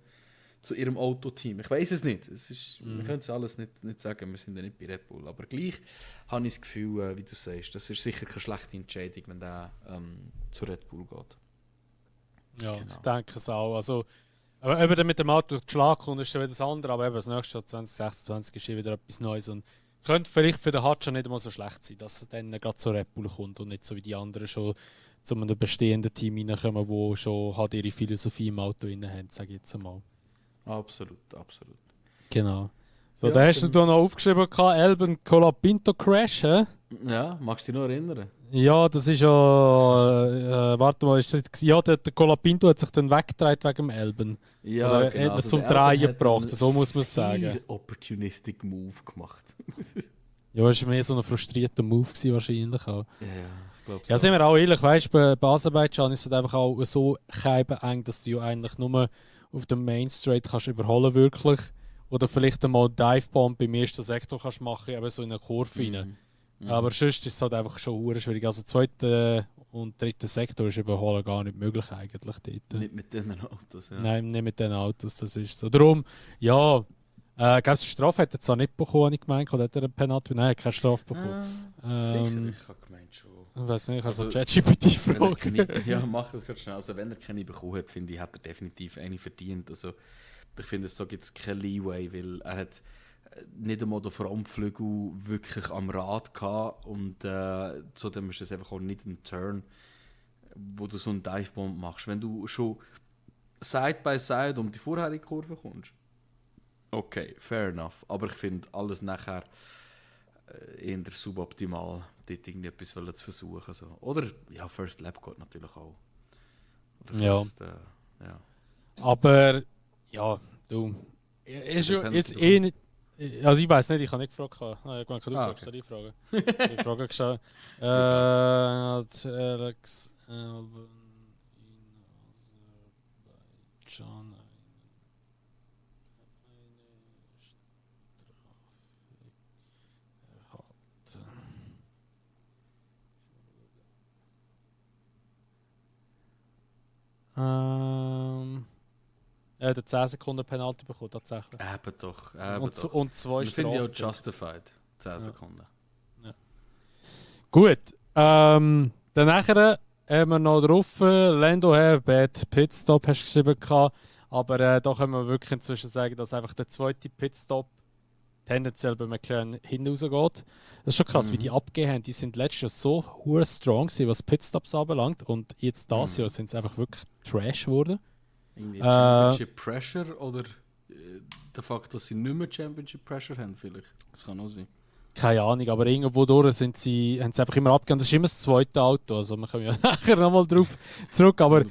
zu ihrem Autoteam. Ich weiß es nicht. Wir können es alles nicht sagen, wir sind ja nicht bei Red Bull. Aber gleich habe ich das Gefühl, wie du sagst, das ist sicher keine schlechte Entscheidung, wenn der zu Red Bull geht. Ja, Genau. ich denke es auch. Also, aber eben dann mit dem Auto durch die Schlag kommt, ist dann wieder das andere. Aber eben das nächste Jahr 2026 ist wieder etwas Neues. Und könnte vielleicht für den Hadjar nicht mal so schlecht sein, dass er dann gerade zu Red Bull kommt und nicht so wie die anderen schon zu einem bestehenden Team reinkommen, die schon halt ihre Philosophie im Auto drin haben, sage ich jetzt einmal. Absolut. Genau. So, Ja, da hast du dann- da noch aufgeschrieben, Albon Colapinto Crash, hä? Ja, magst du dich noch erinnern? Ja, das ist ja. Warte mal, ist das, ja, der Colapinto hat sich dann weggedreht wegen dem Albon. Ja, Oder hat ihn zum der Drehen Albon hat gebracht, einen so muss man es sehr sagen. opportunistic Move gemacht. Ja, das war mehr so ein frustrierter Move gewesen, wahrscheinlich auch. Ja, ich glaube Ja, sind wir auch ehrlich, weißt du, bei Aserbaidschan ist es einfach auch so eng, dass du ja eigentlich nur auf dem Main Straight kannst überholen wirklich. Oder vielleicht einmal Divebomb beim ersten Sektor kannst machen, eben so in eine Kurve rein. Aber sonst ist es halt einfach schon hure schwierig. Also zweiter und dritter Sektor ist überholen gar nicht möglich eigentlich dort. Nicht mit diesen Autos, ja. Nein, nicht mit den Autos, das ist so. Darum, ja, gab es eine Strafe? Hat er zwar nicht bekommen, habe ich gemeint, oder hat er eine Penalty? Nein, keine Strafe bekommen. Sicher, ich habe gemeint schon. Ich weiß nicht, ich habe so Also, ChatGPT fragen. Ja, mach das ganz schnell. Also wenn er keine bekommen hat, finde ich, hat er definitiv eine verdient. Also ich finde, so gibt es kein Leeway, weil er hat nicht einmal den Frontflügel wirklich am Rad gehabt und zudem ist es einfach auch nicht ein Turn, wo du so einen Divebomb machst. Wenn du schon Side by Side um die vorherige Kurve kommst, okay, fair enough. Aber ich finde alles nachher eher suboptimal, dort irgendwie etwas zu versuchen. So. Oder, ja, First Lap geht natürlich auch. Oder First, ja. Aber, ja, du. Ist ja jetzt eh nicht. Also ich weiß nicht, ich habe nicht gefragt. Ich kann du fragst, die Frage. Die Frage geschaut. Alex Albon in Aserbaidschan. Er hat 10 Sekunden Penalty bekommen, tatsächlich. Eben doch. Und 2 Ich finde Strafen. ich auch justified. 10 Sekunden. Ja. Gut. Dann nachher haben wir noch drauf, Lando Bad Pitstop hast du geschrieben gehabt. Aber da können wir wirklich inzwischen sagen, dass einfach der zweite Pitstop tendenziell bei McLaren hinausgeht. Das ist schon krass, wie die abgegeben haben. Die sind letztes Jahr so hure strong gewesen, was Pitstops anbelangt. Und jetzt dieses Jahr sind sie einfach wirklich Trash geworden. Irgendwie Championship Pressure oder der Fakt, dass sie nicht mehr Championship Pressure haben, vielleicht. Das kann auch sein. Keine Ahnung, aber irgendwo durch haben sie einfach immer abgegeben. Das ist immer das zweite Auto, also wir kommen ja nachher nochmal drauf zurück. Aber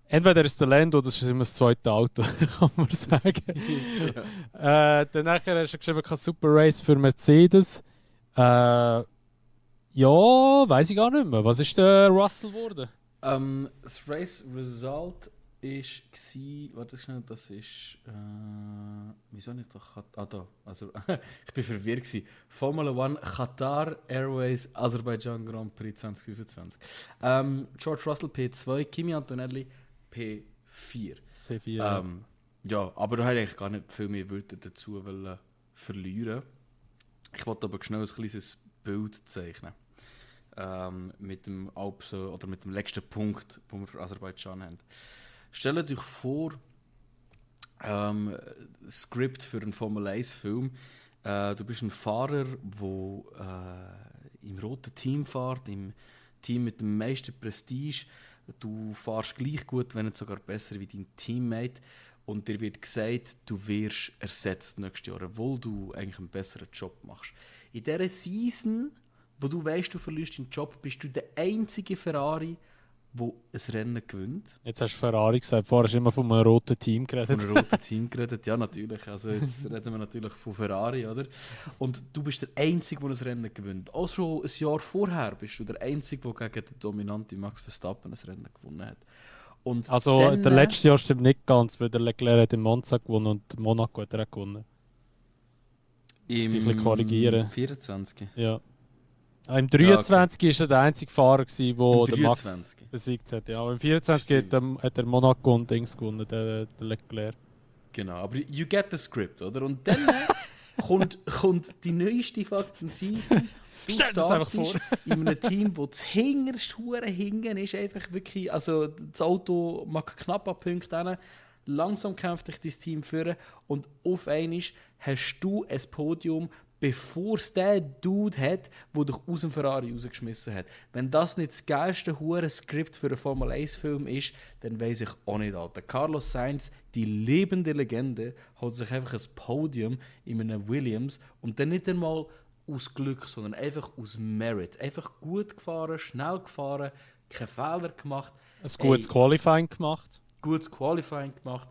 entweder ist der Lando oder das ist immer das zweite Auto, kann man sagen. Ja. Dann nachher hast du geschrieben, kein Super Race für Mercedes. Ja, weiß ich gar nicht mehr. Was ist der Russell geworden? Das Race Result ist warte schnell, das ist wieso nicht doch da, also ich bin verwirrt gewesen. Formula 1 Qatar Airways Aserbaidschan Grand Prix 2025. George Russell P2, Kimi Antonelli P4. Ja, aber da habe ich eigentlich gar nicht viel mehr Wörter dazu verlieren. Ich wollte aber schnell ein kleines Bild zeichnen. Mit dem oder mit dem letzten Punkt, den wir für Aserbaidschan haben. Stellt euch vor, Skript für einen Formel 1 Film. Du bist ein Fahrer, der im roten Team fährt, im Team mit dem meisten Prestige. Du fährst gleich gut, wenn nicht sogar besser wie dein Teammate. Und dir wird gesagt, du wirst ersetzt nächstes Jahr, obwohl du eigentlich einen besseren Job machst. In dieser Season, wo du weißt, du verlierst deinen Job, bist du der einzige Ferrari, der ein Rennen gewinnt. Jetzt hast du Ferrari gesagt, vorher hast du immer von einem roten Team geredet. Von einem roten Team geredet, ja natürlich. Also jetzt reden wir natürlich von Ferrari, oder? Und du bist der Einzige, der ein Rennen gewinnt. Auch schon ein Jahr vorher bist du der Einzige, der gegen den dominanten Max Verstappen ein Rennen gewonnen hat. Und also dann, der letzte Jahr stimmt nicht ganz, weil der Leclerc hat in Monza gewonnen und Monaco hat er auch gewonnen. Im korrigieren. 24. Ja. Im 23 war er der einzige Fahrer, der den Max besiegt hat. Ja, aber im 24 hat er Monaco und Dings gewonnen, der Leclerc. Genau, aber you get the script, oder? Und dann kommt die neueste fucking Season. Stell das einfach vor. In einem Team, das das hinterste Hure hingen ist, einfach wirklich, also das Auto mag knapp an Punkten. Langsam kämpft dich dein Team führen und auf einmal hast du ein Podium, bevor es der Dude hat, der dich aus dem Ferrari rausgeschmissen hat. Wenn das nicht das geilste Hure-Skript für einen Formel-1-Film ist, dann weiss ich auch nicht, Alter. Carlos Sainz, die lebende Legende, holt sich einfach ein Podium in einem Williams und dann nicht einmal aus Glück, sondern einfach aus Merit. Einfach gut gefahren, schnell gefahren, keine Fehler gemacht. Ein gutes Qualifying gemacht. Gutes Qualifying gemacht.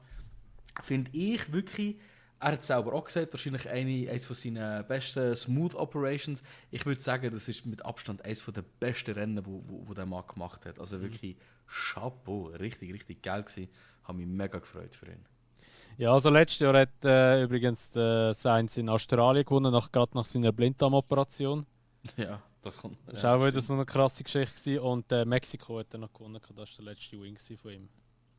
Finde ich wirklich, er hat es selber auch gesagt, wahrscheinlich eines von seinen besten Smooth Operations. Ich würde sagen, das ist mit Abstand eines der besten Rennen, wo der Mann gemacht hat. Also wirklich Chapeau, richtig, richtig geil gewesen. Habe mich mega gefreut für ihn. Ja, also letztes Jahr hat übrigens Sainz in Australien gewonnen, gerade nach seiner Blinddarmoperation. Ja, das kommt. Das Ja, war auch wieder stimmt. so eine krasse Geschichte gewesen. Und Mexiko hat er noch gewonnen, das war der letzte Win von ihm.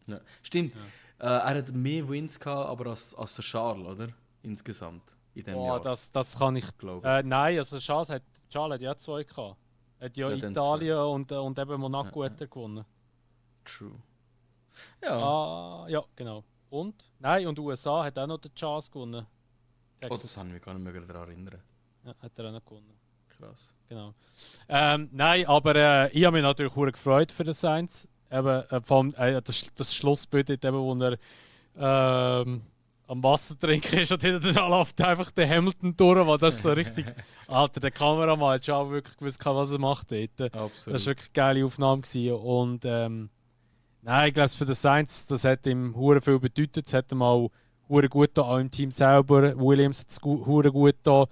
Ja. Stimmt. Ja. Er hat mehr Wins gehabt, aber als der Charles, oder? Insgesamt in dem Boah, Jahr, das kann ich. glaube ich. Nein, also Charles hat ja zwei gehabt. Er hat ja Ja, dann Italien und eben Monaco Ja, hat er gewonnen. True. Ja. Ah, ja, genau. Und? Nein, und USA hat auch noch den Charles gewonnen. Oh, das Texas. kann ich mich gar nicht mehr daran erinnern. Ja, hat er auch noch gewonnen. Krass. Genau. Nein, aber ich habe mich natürlich sehr gefreut für den Sainz. Eben, das Schlussbild, eben, wo er am Wasser trinken ist und hinterher läuft einfach der Hamilton durch, weil das so richtig. Alter, der Kameramann hat schon auch wirklich gewusst, was er macht dort. Das Absolut. war wirklich eine geile Aufnahme gewesen. Und nein, ich glaube, für den Sainz, das hat ihm hure viel bedeutet. Es hat ihm auch hure gut getan, auch im Team selber. Williams hat es hure gut getan.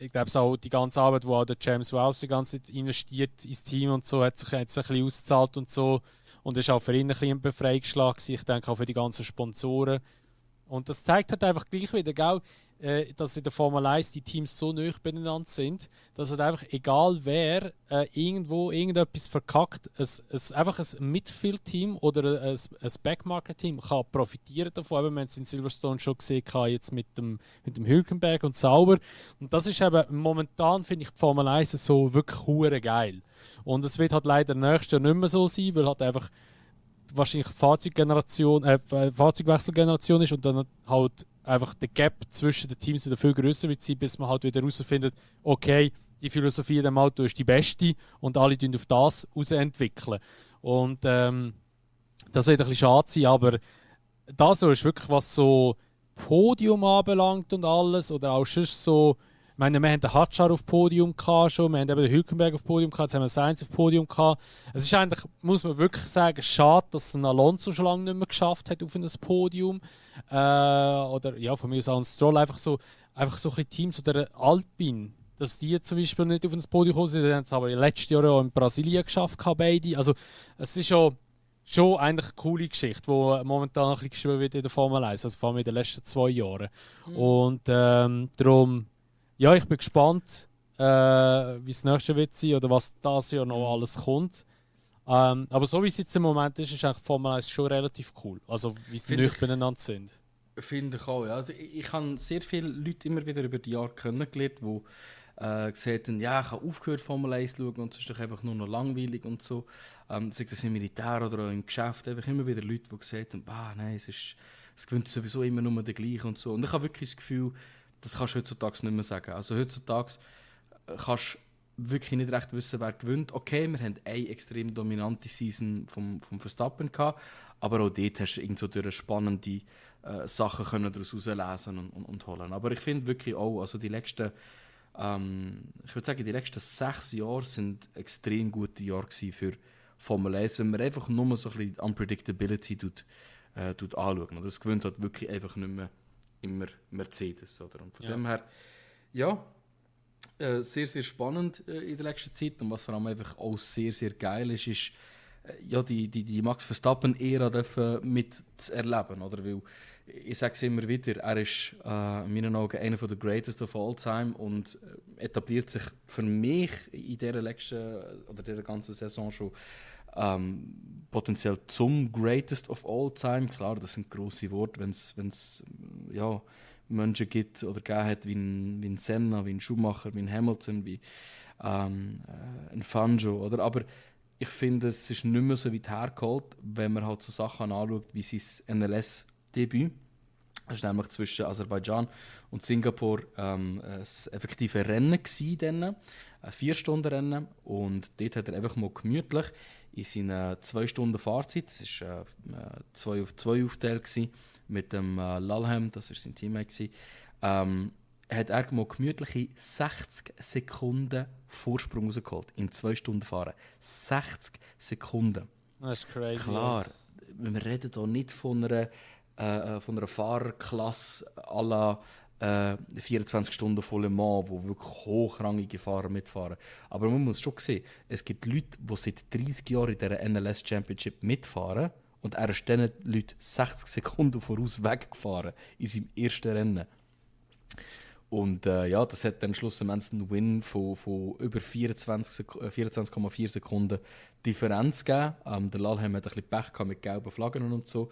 Ich glaube auch die ganze Arbeit, die auch der James Wells die ganze Zeit investiert ins Team und so, hat sich ein bisschen ausgezahlt und so. Und ist auch für ihn ein bisschen ein Befreiungsschlag gewesen. Ich denke auch für die ganzen Sponsoren. Und das zeigt halt einfach gleich wieder, gell, dass in der Formel 1 die Teams so nah beieinander sind, dass halt einfach, egal wer irgendwo irgendetwas verkackt, einfach ein Midfield-Team oder ein Backmarker-Team kann profitieren davon. Eben, wir haben es in Silverstone schon gesehen, jetzt mit dem Hülkenberg und Sauber. Und das ist eben momentan, finde ich, die Formel 1 so wirklich hure geil. Und es wird halt leider nächstes Jahr nicht mehr so sein, weil halt einfach wahrscheinlich Fahrzeugwechselgeneration ist und dann halt einfach der Gap zwischen den Teams wieder viel größer wird sein, bis man halt wieder herausfindet, okay, die Philosophie in dem Auto ist die beste und alle auf das entwickeln. Und das wird ein bisschen schade sein, aber das so ist wirklich, was so Podium anbelangt und alles oder auch sonst so. Ich meine, wir haben den Hadjar auf Podium gehabt schon, wir haben eben den Hülkenberg auf Podium gehabt, jetzt haben wir Sainz auf Podium gehabt. Es ist eigentlich, muss man wirklich sagen, schade, dass ein Alonso schon lange nicht mehr geschafft hat auf ein Podium. Oder ja, von mir aus auch ein Stroll, einfach so ein bisschen Teams oder Alpine, dass die zum Beispiel nicht auf ein Podium gekommen sind. Die haben es aber letztes Jahr auch in Brasilien geschafft, beide. Also es ist schon eigentlich eine coole Geschichte, die momentan ein bisschen geschrieben wird in der Formel 1, also vor allem in den letzten 2 Jahren. Und darum, ja, ich bin gespannt, wie es nächstes Jahr wird sein oder was das Jahr noch alles kommt. Aber so wie es jetzt im Moment ist eigentlich Formel 1 schon relativ cool. Also wie sie Finde nicht ich- beieinander sind. Finde ich auch, ja. Also ich habe sehr viele Leute immer wieder über die Jahre kennengelernt, die gesagt haben, ja, ich habe aufgehört Formel 1 zu schauen und es ist doch einfach nur noch langweilig und so. Sei das im Militär oder auch im Geschäft, einfach immer wieder Leute, die gesagt haben, nein, es gewinnt sowieso immer nur der gleiche und so. Und ich habe wirklich das Gefühl, das kannst du heutzutage nicht mehr sagen. Also heutzutage kannst du wirklich nicht recht wissen, wer gewinnt. Okay, wir haben eine extrem dominante Season vom Verstappen gehabt, aber auch dort hast du irgend so durch spannende Sachen können daraus herauslesen und holen. Aber ich finde wirklich auch, also die letzten, ich würde sagen, die letzten 6 Jahre sind extrem gute Jahre gewesen für Formel 1, wenn man einfach nur so ein bisschen Unpredictability anschaut. Und das gewinnt halt wirklich einfach nicht mehr immer Mercedes. Oder? Und von dem her, ja, sehr, sehr spannend in der letzten Zeit. Und was vor allem einfach auch sehr, sehr geil ist, ja, die Max Verstappen-Ära mit zu erleben. Oder? Weil, ich sage es immer wieder, er ist in meinen Augen einer der Greatest of all time und etabliert sich für mich in dieser letzten oder dieser ganzen Saison schon potenziell zum Greatest of all time. Klar, das sind grosse Worte, wenn es ja, Menschen gibt oder gegeben hat wie ein Senna, wie ein Schumacher, wie ein Hamilton, wie ein Fangio. Oder? Aber ich finde, es ist nicht mehr so weit hergeholt, wenn man halt so Sachen anschaut wie sein NLS-Debüt. Das war nämlich zwischen Aserbaidschan und Singapur ein effektives Rennen gewesen, ein 4-Stunden-Rennen. Und dort hat er einfach mal gemütlich in seiner 2 Stunden Fahrzeit, das war 2 auf 2 Aufteil mit dem Lalhem, das war sein Teammate, hat er mal gemütliche 60 Sekunden Vorsprung rausgeholt. In 2 Stunden fahren. 60 Sekunden. Das ist crazy. Klar, wir reden hier nicht von einer von einer Fahrerklasse à la 24 Stunden von Le Mans, wo wirklich hochrangige Fahrer mitfahren. Aber man muss schon sehen, es gibt Leute, die seit 30 Jahren in dieser NLS Championship mitfahren und er ist diesen Leuten 60 Sekunden voraus weggefahren in seinem ersten Rennen. Und ja, das hat dann schlussendlich einen Win von über 24,4 Sekunden Differenz gegeben. Der Lalheim hat ein bisschen Pech gehabt mit gelben Flaggen und so.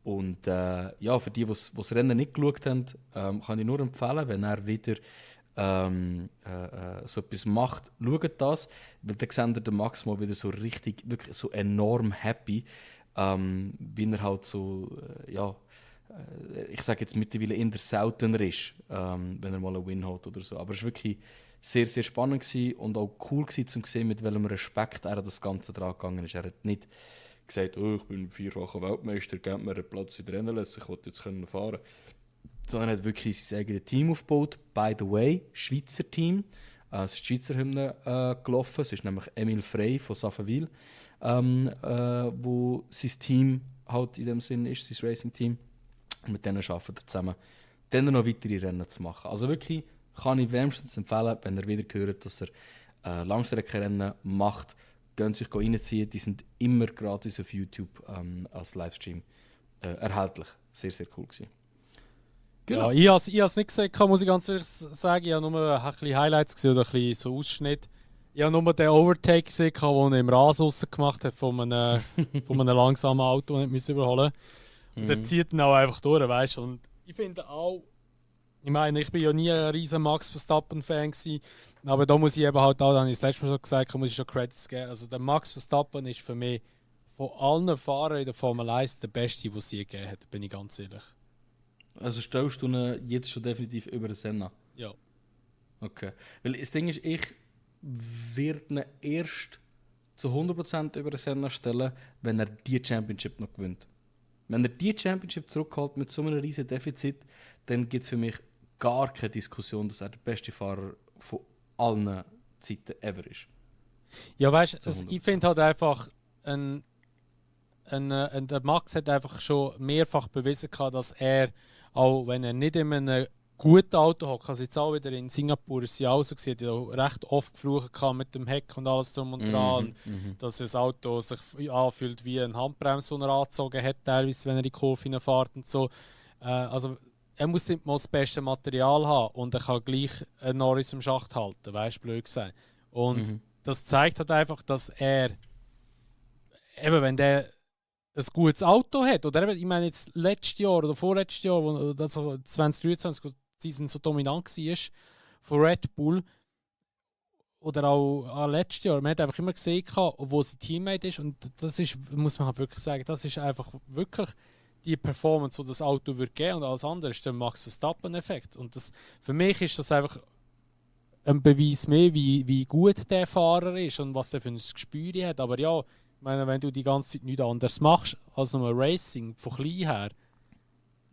Und ja, für die das Rennen nicht geschaut haben, kann ich nur empfehlen, wenn er wieder so etwas macht, schaut das, weil dann seht ihr den Max mal wieder so richtig, wirklich so enorm happy, wie er halt so, ja, ich sage jetzt mittlerweile eher seltener ist, wenn er mal einen Win hat oder so. Aber es war wirklich sehr, sehr spannend gewesen und auch cool gewesen, zu sehen, mit welchem Respekt er an das Ganze dran gegangen ist. Er hat nicht gesagt, oh, ich bin vierfacher Weltmeister, gebt mir einen Platz in der NLS, ich wollte jetzt fahren. Sondern er hat wirklich sein eigenes Team aufgebaut. By the way, Schweizer Team. Es ist die Schweizer Hymne gelaufen. Es ist nämlich Emil Frey von Saffenwil, wo sein Team halt in dem Sinn ist, sein Racing-Team. Und mit denen arbeiten wir zusammen, dann noch weitere Rennen zu machen. Also wirklich kann ich wärmstens empfehlen, wenn ihr wieder hört, dass er Langstreckenrennen macht, gehen sich reinziehen. Die sind immer gratis auf YouTube als Livestream erhältlich. Sehr, sehr cool gewesen. Genau. Ja, ich habe es nicht gesehen, muss ich ganz ehrlich sagen. Ich habe nur ein bisschen Highlights gesehen oder ein bisschen so Ausschnitt. Ich habe nur den Overtake gesehen, den er im Rasen gemacht hat von einem langsamen Auto, das nicht überholen musste. Und der zieht ihn auch einfach durch, weißt du. Und ich finde auch, ich meine, ich bin ja nie ein riesen Max Verstappen-Fan gewesen, aber da muss ich eben halt auch, da habe ich das letzte Mal schon gesagt, muss ich schon Credits geben. Also der Max Verstappen ist für mich von allen Fahrern in der Formel 1 der Beste, den es je gegeben hat, bin ich ganz ehrlich. Also stellst du ihn jetzt schon definitiv über den Senna? Ja. Okay. Weil das Ding ist, ich werde ihn erst zu 100% über den Senna stellen, wenn er die Championship noch gewinnt. Wenn er die Championship zurückholt mit so einem riesen Defizit, dann gibt es für mich gar keine Diskussion, dass er der beste Fahrer von allen Zeiten ever ist. Ja, weißt du, ich finde halt einfach, der Max hat einfach schon mehrfach bewiesen, dass er, auch wenn er nicht in einem guten Auto hat, also jetzt auch wieder in Singapur ist ja auch so gewesen, die auch recht oft geflucht mit dem Heck und alles drum und dran, dass das Auto sich anfühlt wie eine Handbremse, die er angezogen hat, teilweise, wenn er in die Kurve fährt und so. Also er muss nicht mal das beste Material haben und er kann gleich einen Norris im Schacht halten, weißt du, blöd gesagt. Und das zeigt halt einfach, dass er, eben wenn der ein gutes Auto hat, oder eben, ich meine jetzt letztes Jahr oder vorletztes Jahr, also 2023, wo die Season so dominant war von Red Bull, oder auch letztes Jahr, man hat einfach immer gesehen, wo sein Teammate ist, und das ist, muss man halt wirklich sagen, das ist einfach wirklich die Performance, die das Auto wird geben, und alles andere ist der Max Verstappen-Effekt. Und das, für mich ist das einfach ein Beweis mehr, wie gut der Fahrer ist und was der für ein Gespür hat. Aber ja, ich meine, wenn du die ganze Zeit nichts anderes machst als nur Racing, von klein her,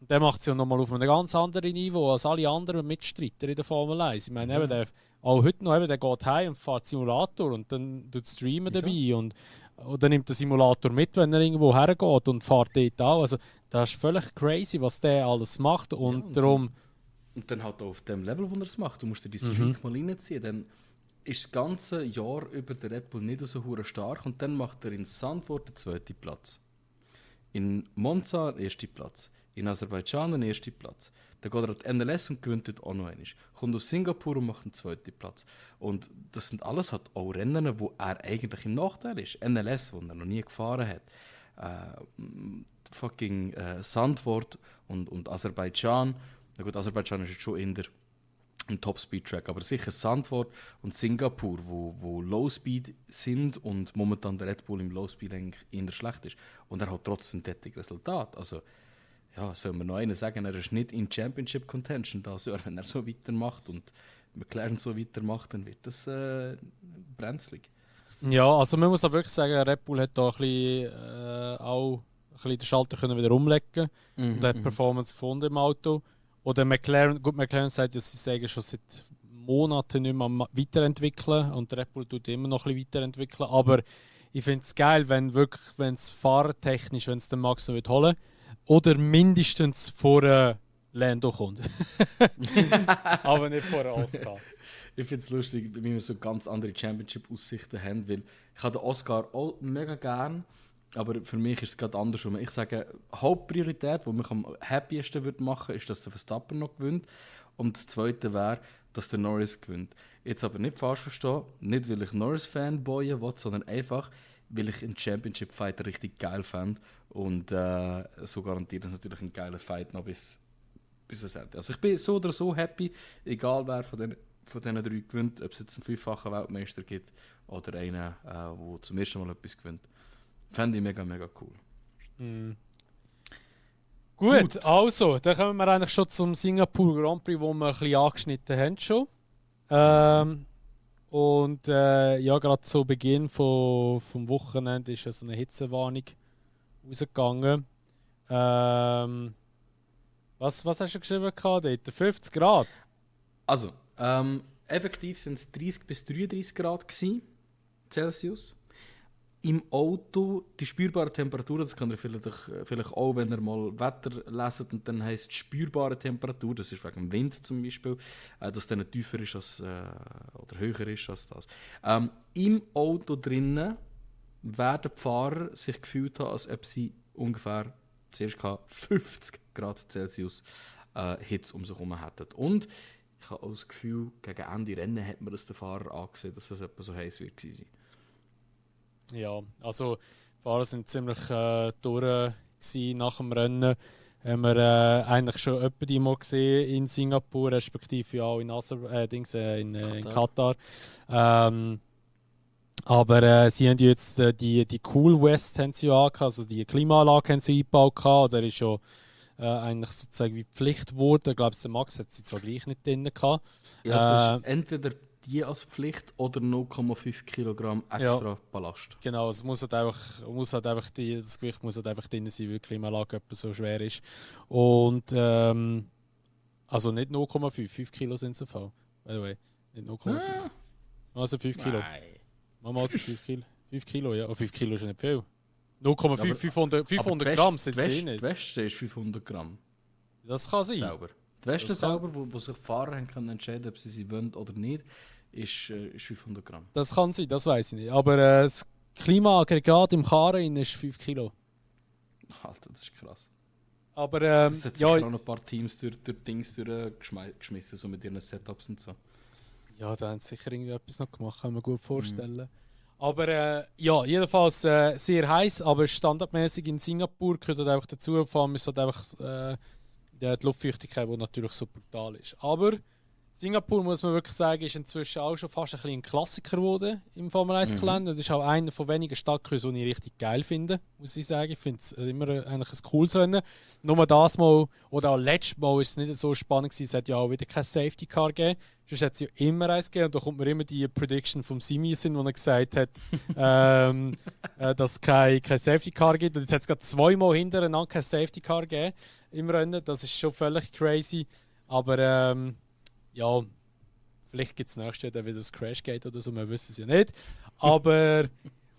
dann macht es ja nochmal auf einem ganz anderen Niveau als alle anderen Mitstreiter in der Formel 1. Ich meine, eben der, auch heute noch, eben, der geht heim und fährt Simulator und dann tut Streamen dabei und oder nimmt den Simulator mit, wenn er irgendwo hergeht und fährt dort auch. Also das ist völlig crazy, was der alles macht und darum... Und dann halt auch auf dem Level, wo er es macht. Du musst dir die Streak mal reinziehen, dann ist das ganze Jahr über der Red Bull nicht so hure stark und dann macht er in Zandvoort den 2. Platz. In Monza den 1. Platz. In Aserbaidschan den 1. Platz. Dann geht er an die NLS und gewinnt dort auch noch einmal. Kommt aus Singapur und macht den 2. Platz. Und das sind alles halt auch Rennen, wo er eigentlich im Nachteil ist. NLS, wo er noch nie gefahren hat. Zandvoort und Aserbaidschan. Na gut, Aserbaidschan ist jetzt schon in der ein Top-Speed-Track, aber sicher Zandvoort und Singapur, wo Low-Speed sind und momentan der Red Bull im Low-Speed eigentlich eher schlecht ist. Und er hat trotzdem ein Resultat. Also, ja, soll man noch einen sagen, er ist nicht in Championship-Contention das Jahr. Wenn er so weitermacht und McLaren so weitermacht, dann wird das brenzlig. Ja, also man muss auch wirklich sagen, Red Bull hat da ein bisschen, auch ein bisschen den Schalter können wieder umlegen und hat Performance gefunden im Auto. Oder McLaren sagt ja, sie sagen schon seit Monaten nicht mehr weiterentwickeln und Red Bull tut immer noch ein bisschen weiterentwickeln. Aber ich finde es geil, wenn es fahrtechnisch, wenn es den Max noch holen oder mindestens vor Lando kommt. Aber nicht vor Oscar. Ich finde es lustig, wie wir so ganz andere Championship-Aussichten haben, weil ich habe den Oscar auch mega gern, aber für mich ist es gerade andersrum. Ich sage, Hauptpriorität, die mich am happiesten würde machen, ist, dass der Verstappen noch gewinnt. Und das Zweite wäre, dass der Norris gewinnt. Jetzt aber nicht falsch verstehen, nicht weil ich Norris-Fanboyen will, sondern einfach, weil ich einen Championship-Fight richtig geil fand. Und so garantiert es natürlich ein geiler Fight noch bis das Ende. Also ich bin so oder so happy, egal wer von diesen 3 gewinnt, ob es jetzt einen 5-fachen Weltmeister gibt oder einen, der zum ersten Mal etwas gewinnt. Fände ich mega, mega cool. Mm. Gut, also, dann kommen wir eigentlich schon zum Singapur Grand Prix, wo wir ein bisschen angeschnitten haben schon. Und ja, gerade zu Beginn vom Wochenende ist ja so eine Hitzewarnung rausgegangen. Was hast du geschrieben dort? 50 Grad? Also, effektiv sind es 30 bis 33 Grad Celsius. Im Auto die spürbare Temperatur, das kann ihr vielleicht auch, wenn ihr mal Wetter leset und dann heisst spürbare Temperatur, das ist wegen dem Wind zum Beispiel, dass der tiefer ist als, oder höher ist als das. Im Auto drinnen werden die Fahrer sich gefühlt haben, als ob sie ungefähr zuerst 50 Grad Celsius Hitze um sich herum hätten. Und ich habe auch das Gefühl, gegen Ende Rennen hat man das den Fahrer angesehen, dass das etwa so heiß wird gewesen sein. Ja, also die Fahrer sind ziemlich durch nach dem Rennen. Haben wir eigentlich schon etwa die mal gesehen in Singapur, respektive auch in Katar. Aber sie haben jetzt die Cool West haben sie ja also die Klimaanlage haben sie eingebaut gehabt. Der ist ja eigentlich sozusagen wie Pflicht geworden. Ich glaube, der Max hat sie zwar gleich nicht drin gehabt. Ja, es ist entweder die als Pflicht oder 0,5 Kilogramm extra Ballast. Genau, es muss halt einfach das Gewicht muss halt einfach drin sein, weil die Klimaanlage etwa so schwer ist. Und also nicht 0,5, 5 Kilo sind es im Fall. By the way, nicht 0,5. Also 5 Kilo. Nein. Machen wir also 5 Kilo. 5 Kilo, ja. Oh, 5 Kilo ist ja nicht viel. 0,5, Ja, 500 Gramm sind sie nicht. Die Weste ist 500 Gramm. Das kann sein. Selber. Die Weste selber, wo sich die Fahrer haben können entscheiden, ob sie wollen oder nicht, ist 500 Gramm. Das kann sein, das weiß ich nicht. Aber das Klimaaggregat im Karren ist 5 Kilo. Alter, das ist krass. Aber das hat sich auch noch ein paar Teams durch Dings geschmissen, so mit ihren Setups und so. Ja, da haben sie sicher irgendwie etwas noch gemacht, kann man mir gut vorstellen. Aber ja, jedenfalls sehr heiß, aber standardmäßig in Singapur gehört halt einfach dazu, vor allem ist halt einfach die Luftfeuchtigkeit, die natürlich so brutal ist. Aber Singapur, muss man wirklich sagen, ist inzwischen auch schon fast ein Klassiker geworden im Formel 1-Kalender. Das ist auch einer von wenigen Stadtcruisen, die ich richtig geil finde, muss ich sagen. Ich finde es immer eigentlich ein cooles Rennen. Nur das Mal, oder auch letztes Mal, ist es nicht so spannend gewesen. Es hat ja auch wieder kein Safety Car gegeben. Sonst hat es ja immer eins gegeben. Und da kommt mir immer die Prediction vom Simi in, wo er gesagt hat, dass es kein Safety Car gibt. Und jetzt hat es gerade 2 Mal hintereinander kein Safety Car gegeben im Rennen. Das ist schon völlig crazy. Aber ja, vielleicht gibt es nächstes Jahr dann wieder das Crashgate oder so, wir wissen es ja nicht. Aber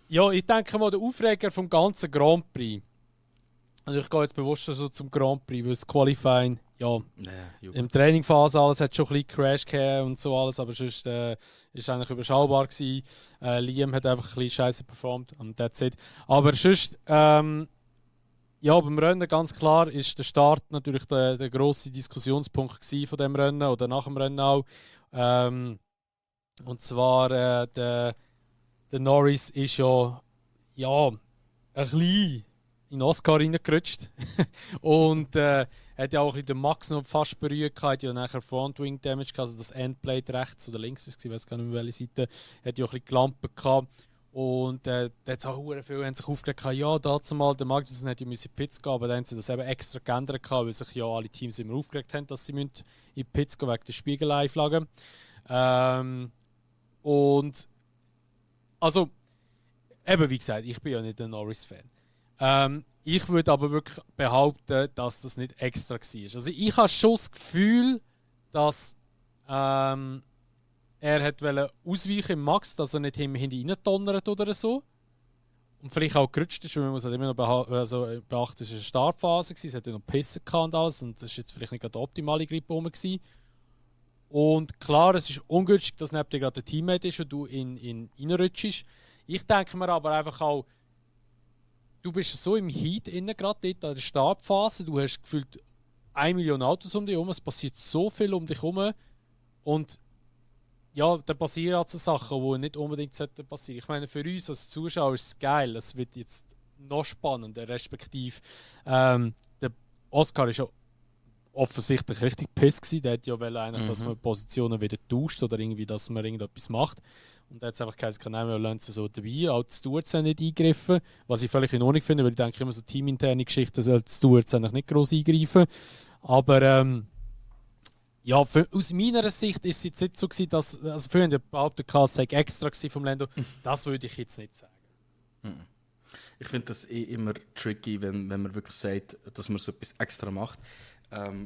ja, ich denke mal, der Aufreger vom ganzen Grand Prix. Also ich gehe jetzt bewusst so zum Grand Prix, weil das Qualifying, ja, im Trainingphase alles hat schon ein bisschen Crash gegeben und so alles, aber sonst ist es eigentlich überschaubar gewesen. Liam hat einfach ein bisschen scheiße performt und that's it. Aber sonst, ja, beim Rennen ganz klar ist der Start natürlich der grosse Diskussionspunkt von dem Rennen oder nach dem Rennen auch. Und zwar der Norris ist ja ein bisschen in Oscar reingerutscht und hat ja auch den Max noch fast berührt, hat ja nachher Frontwing Damage, also das Endplate rechts oder links, ich weiß gar nicht mehr welche Seite, hat ja auch ein bisschen gelampt gehabt. Und da hat auch viele haben sich aufgeregt, ja, dazu mal, der Magnussen hätte ja in die Pits gehen, aber dann haben sie das eben extra geändert, weil sich ja alle Teams immer aufgeregt haben, dass sie in die Pits gehen wegen der Spiegeleiflagge. Und also, eben wie gesagt, ich bin ja nicht ein Norris-Fan. Ich würde aber wirklich behaupten, dass das nicht extra war. Also ich habe schon das Gefühl, dass er wollte ausweichen im Max, dass er nicht hinten rein donnert oder so. und vielleicht auch gerutscht ist, weil man muss halt immer noch beachten, es war eine Startphase, es hat ja noch Pissen und alles und das war jetzt vielleicht nicht gerade der optimale Grip rum gewesen. Und klar, es ist ungünstig, dass neben dir gerade ein Teammate ist und du in reinrutschst. Ich denke mir aber einfach auch, du bist so im Heat innen, gerade dort in der Startphase, du hast gefühlt 1 Million Autos um dich herum, es passiert so viel um dich herum und ja, da passieren halt so Sachen, die nicht unbedingt passieren sollten. Ich meine, für uns als Zuschauer ist es geil, es wird jetzt noch spannender, respektive der Oscar ist ja offensichtlich richtig piss gewesen. Der hat ja wollen eigentlich, dass man Positionen wieder tauscht oder irgendwie, dass man irgendetwas macht. Und da hat es einfach geheißen, nein, wir lassen es so dabei. Auch die Stewards haben nicht eingegriffen, was ich völlig in Ordnung finde, weil ich denke immer so teaminterne Geschichten sollten die Stewards eigentlich nicht gross eingreifen. Aber ja, aus meiner Sicht ist es jetzt nicht so gewesen, dass, also vorhin der behauptet, es sei extra vom Lando. Das würde ich jetzt nicht sagen. Ich finde das immer tricky, wenn man wirklich sagt, dass man so etwas extra macht.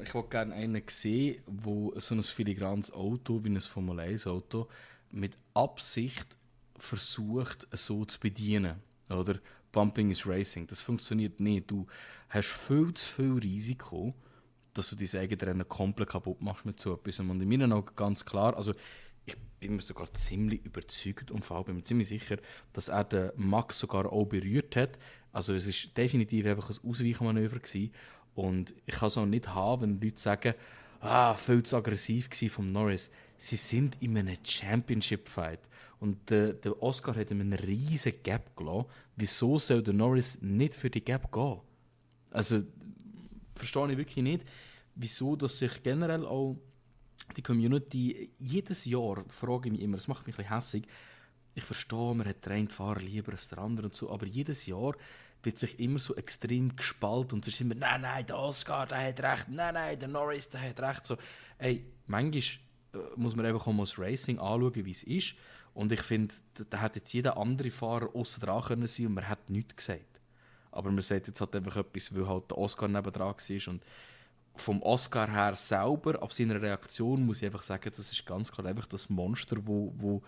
Ich wollte gerne einen sehen, der so ein filigranes Auto wie ein Formel 1 Auto mit Absicht versucht, so zu bedienen. Oder Bumping is Racing. Das funktioniert nicht. Du hast viel zu viel Risiko, dass du dein eigenes Rennen komplett kaputt machst mit so etwas. Und in meinen Augen ganz klar, also ich bin mir sogar ziemlich überzeugt und vor allem bin mir ziemlich sicher, dass er den Max sogar auch berührt hat. Also es war definitiv einfach ein Ausweichmanöver gewesen. Und ich kann es auch nicht haben, wenn Leute sagen, viel zu aggressiv war von Norris. Sie sind in einem Championship-Fight. Und der Oscar hat ihm einen riesen Gap gelassen. Wieso soll der Norris nicht für die Gap gehen? Also, verstehe ich wirklich nicht, wieso dass sich generell auch die Community jedes Jahr, frage ich mich immer, das macht mich ein bisschen hässig. Ich verstehe, man hat den einen Fahrer lieber als der andere und so, aber jedes Jahr wird sich immer so extrem gespalten und es ist immer, nein, der Oscar, der hat recht, nein, der Norris, der hat recht. So, ey, manchmal muss man einfach auch mal das Racing anschauen, wie es ist. Und ich finde, da hat jetzt jeder andere Fahrer aussen dran können sein und man hat nichts gesagt. Aber man sagt jetzt halt einfach etwas, weil halt der Oscar nebendran war. Und vom Oscar her selber, ab seiner Reaktion, muss ich einfach sagen, das ist ganz klar einfach das Monster, wo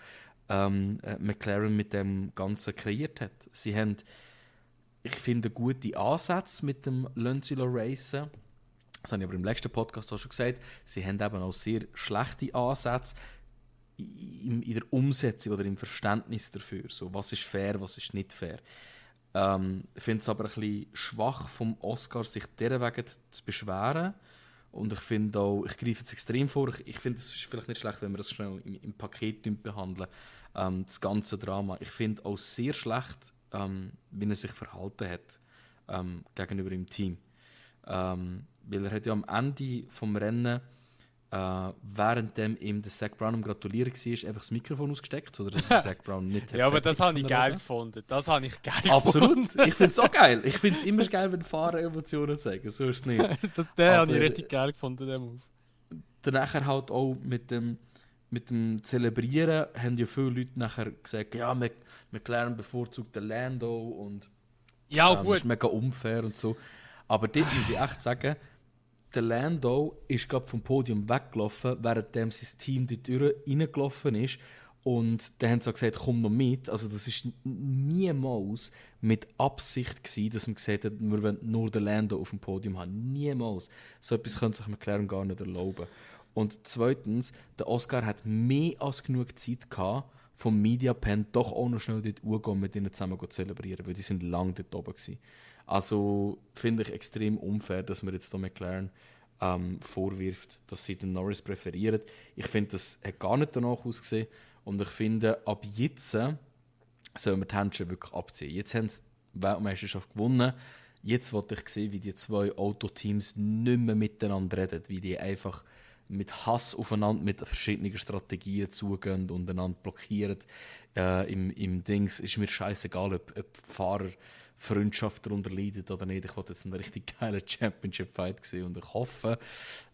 McLaren mit dem Ganzen kreiert hat. Sie haben, ich finde, gute Ansätze mit dem Lancilo Racen. Das habe ich aber im letzten Podcast auch schon gesagt. Sie haben eben auch sehr schlechte Ansätze in der Umsetzung oder im Verständnis dafür. So, was ist fair, was ist nicht fair. Ich finde es aber ein bisschen schwach vom Oscar, sich dieser Wegen zu beschweren. Und ich finde auch, ich greife jetzt extrem vor, ich finde, es ist vielleicht nicht schlecht, wenn wir das schnell im Paket behandeln, das ganze Drama. Ich finde auch sehr schlecht, wie er sich verhalten hat gegenüber dem Team. Weil er hat ja am Ende vom Rennen, währenddem ihm der Zac Brown gratulieren war, einfach das Mikrofon ausgesteckt, sodass Zac Brown nicht ja, aber das habe ich geil gefunden. Das habe ich geil Absolut. Ich finde es auch geil. Ich finde es immer geil, wenn Fahrer Emotionen zeigen. So ist es nicht. Den habe ich richtig geil gefunden, den Move. Danach halt auch mit dem Zelebrieren haben ja viele Leute nachher gesagt, ja, McLaren bevorzugt den Lando und ja, gut. Das ist mega unfair und so. Aber dort muss ich echt sagen, der Lando ist gerade vom Podium weggelaufen, während sein Team dort reingelaufen ist. Und dann haben sie auch gesagt, komm noch mit. Also das war niemals mit Absicht gewesen, dass man gesagt hat, wir wollen nur den Lando auf dem Podium haben. Niemals. So etwas könnte sich McLaren gar nicht erlauben. Und zweitens, der Oscar hat mehr als genug Zeit gehabt, vom Mediapen doch auch noch schnell dort hochgehen und mit ihnen zusammen zu zelebrieren, weil die sind lange dort oben gewesen. Also finde ich extrem unfair, dass man jetzt hier McLaren vorwirft, dass sie den Norris präferieren. Ich finde, das hat gar nicht danach ausgesehen. Und ich finde, ab jetzt sollen wir die Händchen wirklich abziehen. Jetzt haben sie die Weltmeisterschaft gewonnen. Jetzt wollte ich sehen, wie die zwei Autoteams nicht mehr miteinander reden, wie die einfach mit Hass aufeinander, mit verschiedenen Strategien zugehen und einander blockieren. Im Dings ist mir scheißegal, ob Fahrer Freundschaft darunter leidet oder nicht. Ich wollte jetzt einen richtig geilen Championship-Fight sehen und ich hoffe,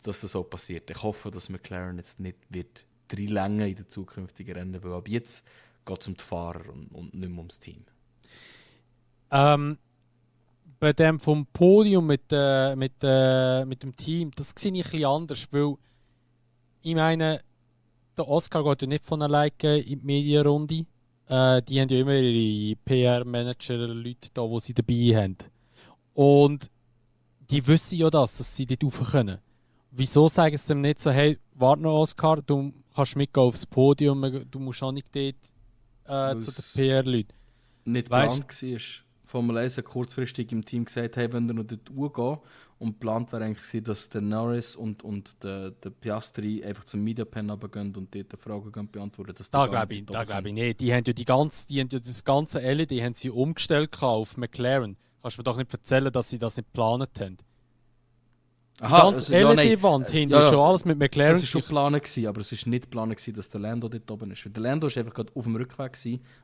dass das so passiert. Ich hoffe, dass McLaren jetzt nicht wird reinlängen in den zukünftigen Rennen, weil ab jetzt geht es um die Fahrer und nicht mehr ums Team. Bei dem vom Podium mit dem Team, das sehe ich ein bisschen anders, weil ich meine, der Oscar geht ja nicht von alleine in die Medienrunde. die haben ja immer ihre PR-Manager-Leute da, die sie dabei haben. Und die wissen ja das, dass sie dort rauf können. Wieso sagen sie dem nicht so, hey, warte noch Oscar, du kannst mitgehen aufs Podium, du musst auch nicht dort zu den PR-Leuten. Nicht geplant war. Formel 1 hat kurzfristig im Team gesagt, hey, wenn wir noch dort hochgehen, und geplant wäre eigentlich gewesen, dass der Norris und der Piastri einfach zum Mediapen runtergehen und dort Fragen beantworten. Da glaube ich nicht. Die haben ja das ganze LED haben sie umgestellt auf McLaren. Kannst du mir doch nicht erzählen, dass sie das nicht geplant haben. Aha, die ganze LED-Wand hinten ist schon alles mit McLaren. Das war schon geplant, aber es war nicht geplant, dass der Lando dort oben ist. Weil der Lando war einfach gerade auf dem Rückweg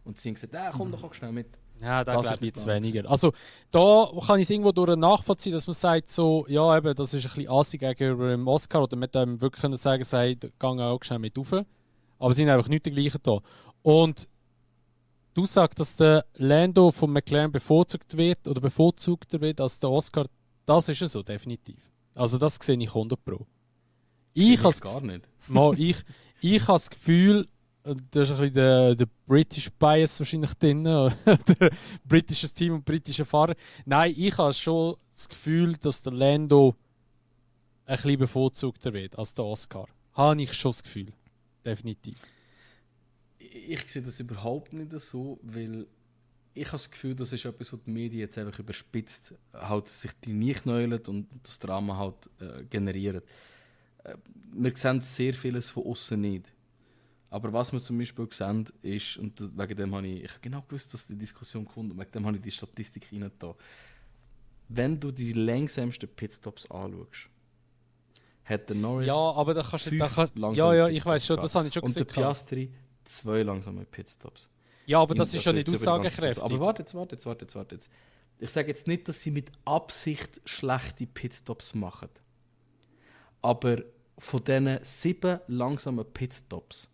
und sie haben gesagt, komm doch auch schnell mit. Ja, da glaube ich jetzt weniger. Also da kann ich es irgendwo durch nachvollziehen, dass man sagt, so, ja, eben, das ist ein bisschen assig gegenüber dem Oscar, oder mit dem wirklich können sagen, hey, geh auch schnell mit rauf. Aber sie sind einfach nicht die gleichen da. Und du sagst, dass der Lando von McLaren bevorzugt wird oder bevorzugter wird als der Oscar, das ist ja so, definitiv. Also das sehe ich 100 Pro. Ich gar nicht. Ich habe das Gefühl, da ist ein bisschen der British Bias wahrscheinlich drin, oder britisches Team und britische Fahrer. Nein, ich habe schon das Gefühl, dass der Lando ein bisschen bevorzugter wird als der Oscar. Habe ich schon das Gefühl. Definitiv. Ich sehe das überhaupt nicht so, weil ich habe das Gefühl, das ist etwas, was die Medien jetzt einfach überspitzt, halt sich die nicht neulen und das Drama halt generieren. Wir sehen sehr vieles von außen nicht. Aber was wir zum Beispiel sehen, ist, und wegen dem habe ich genau gewusst, dass die Diskussion kommt, und wegen dem habe ich die Statistik reingetan. Wenn du die langsamsten Pitstops anschaust, hat der Norris aber da kannst du ich weiß schon, das habe ich schon gesehen. Und der Piastri 2 langsame Pitstops. Ja, aber das ist ja nicht aussagekräftig. Aber warte jetzt. Ich sage jetzt nicht, dass sie mit Absicht schlechte Pitstops machen. Aber von diesen 7 langsamen Pitstops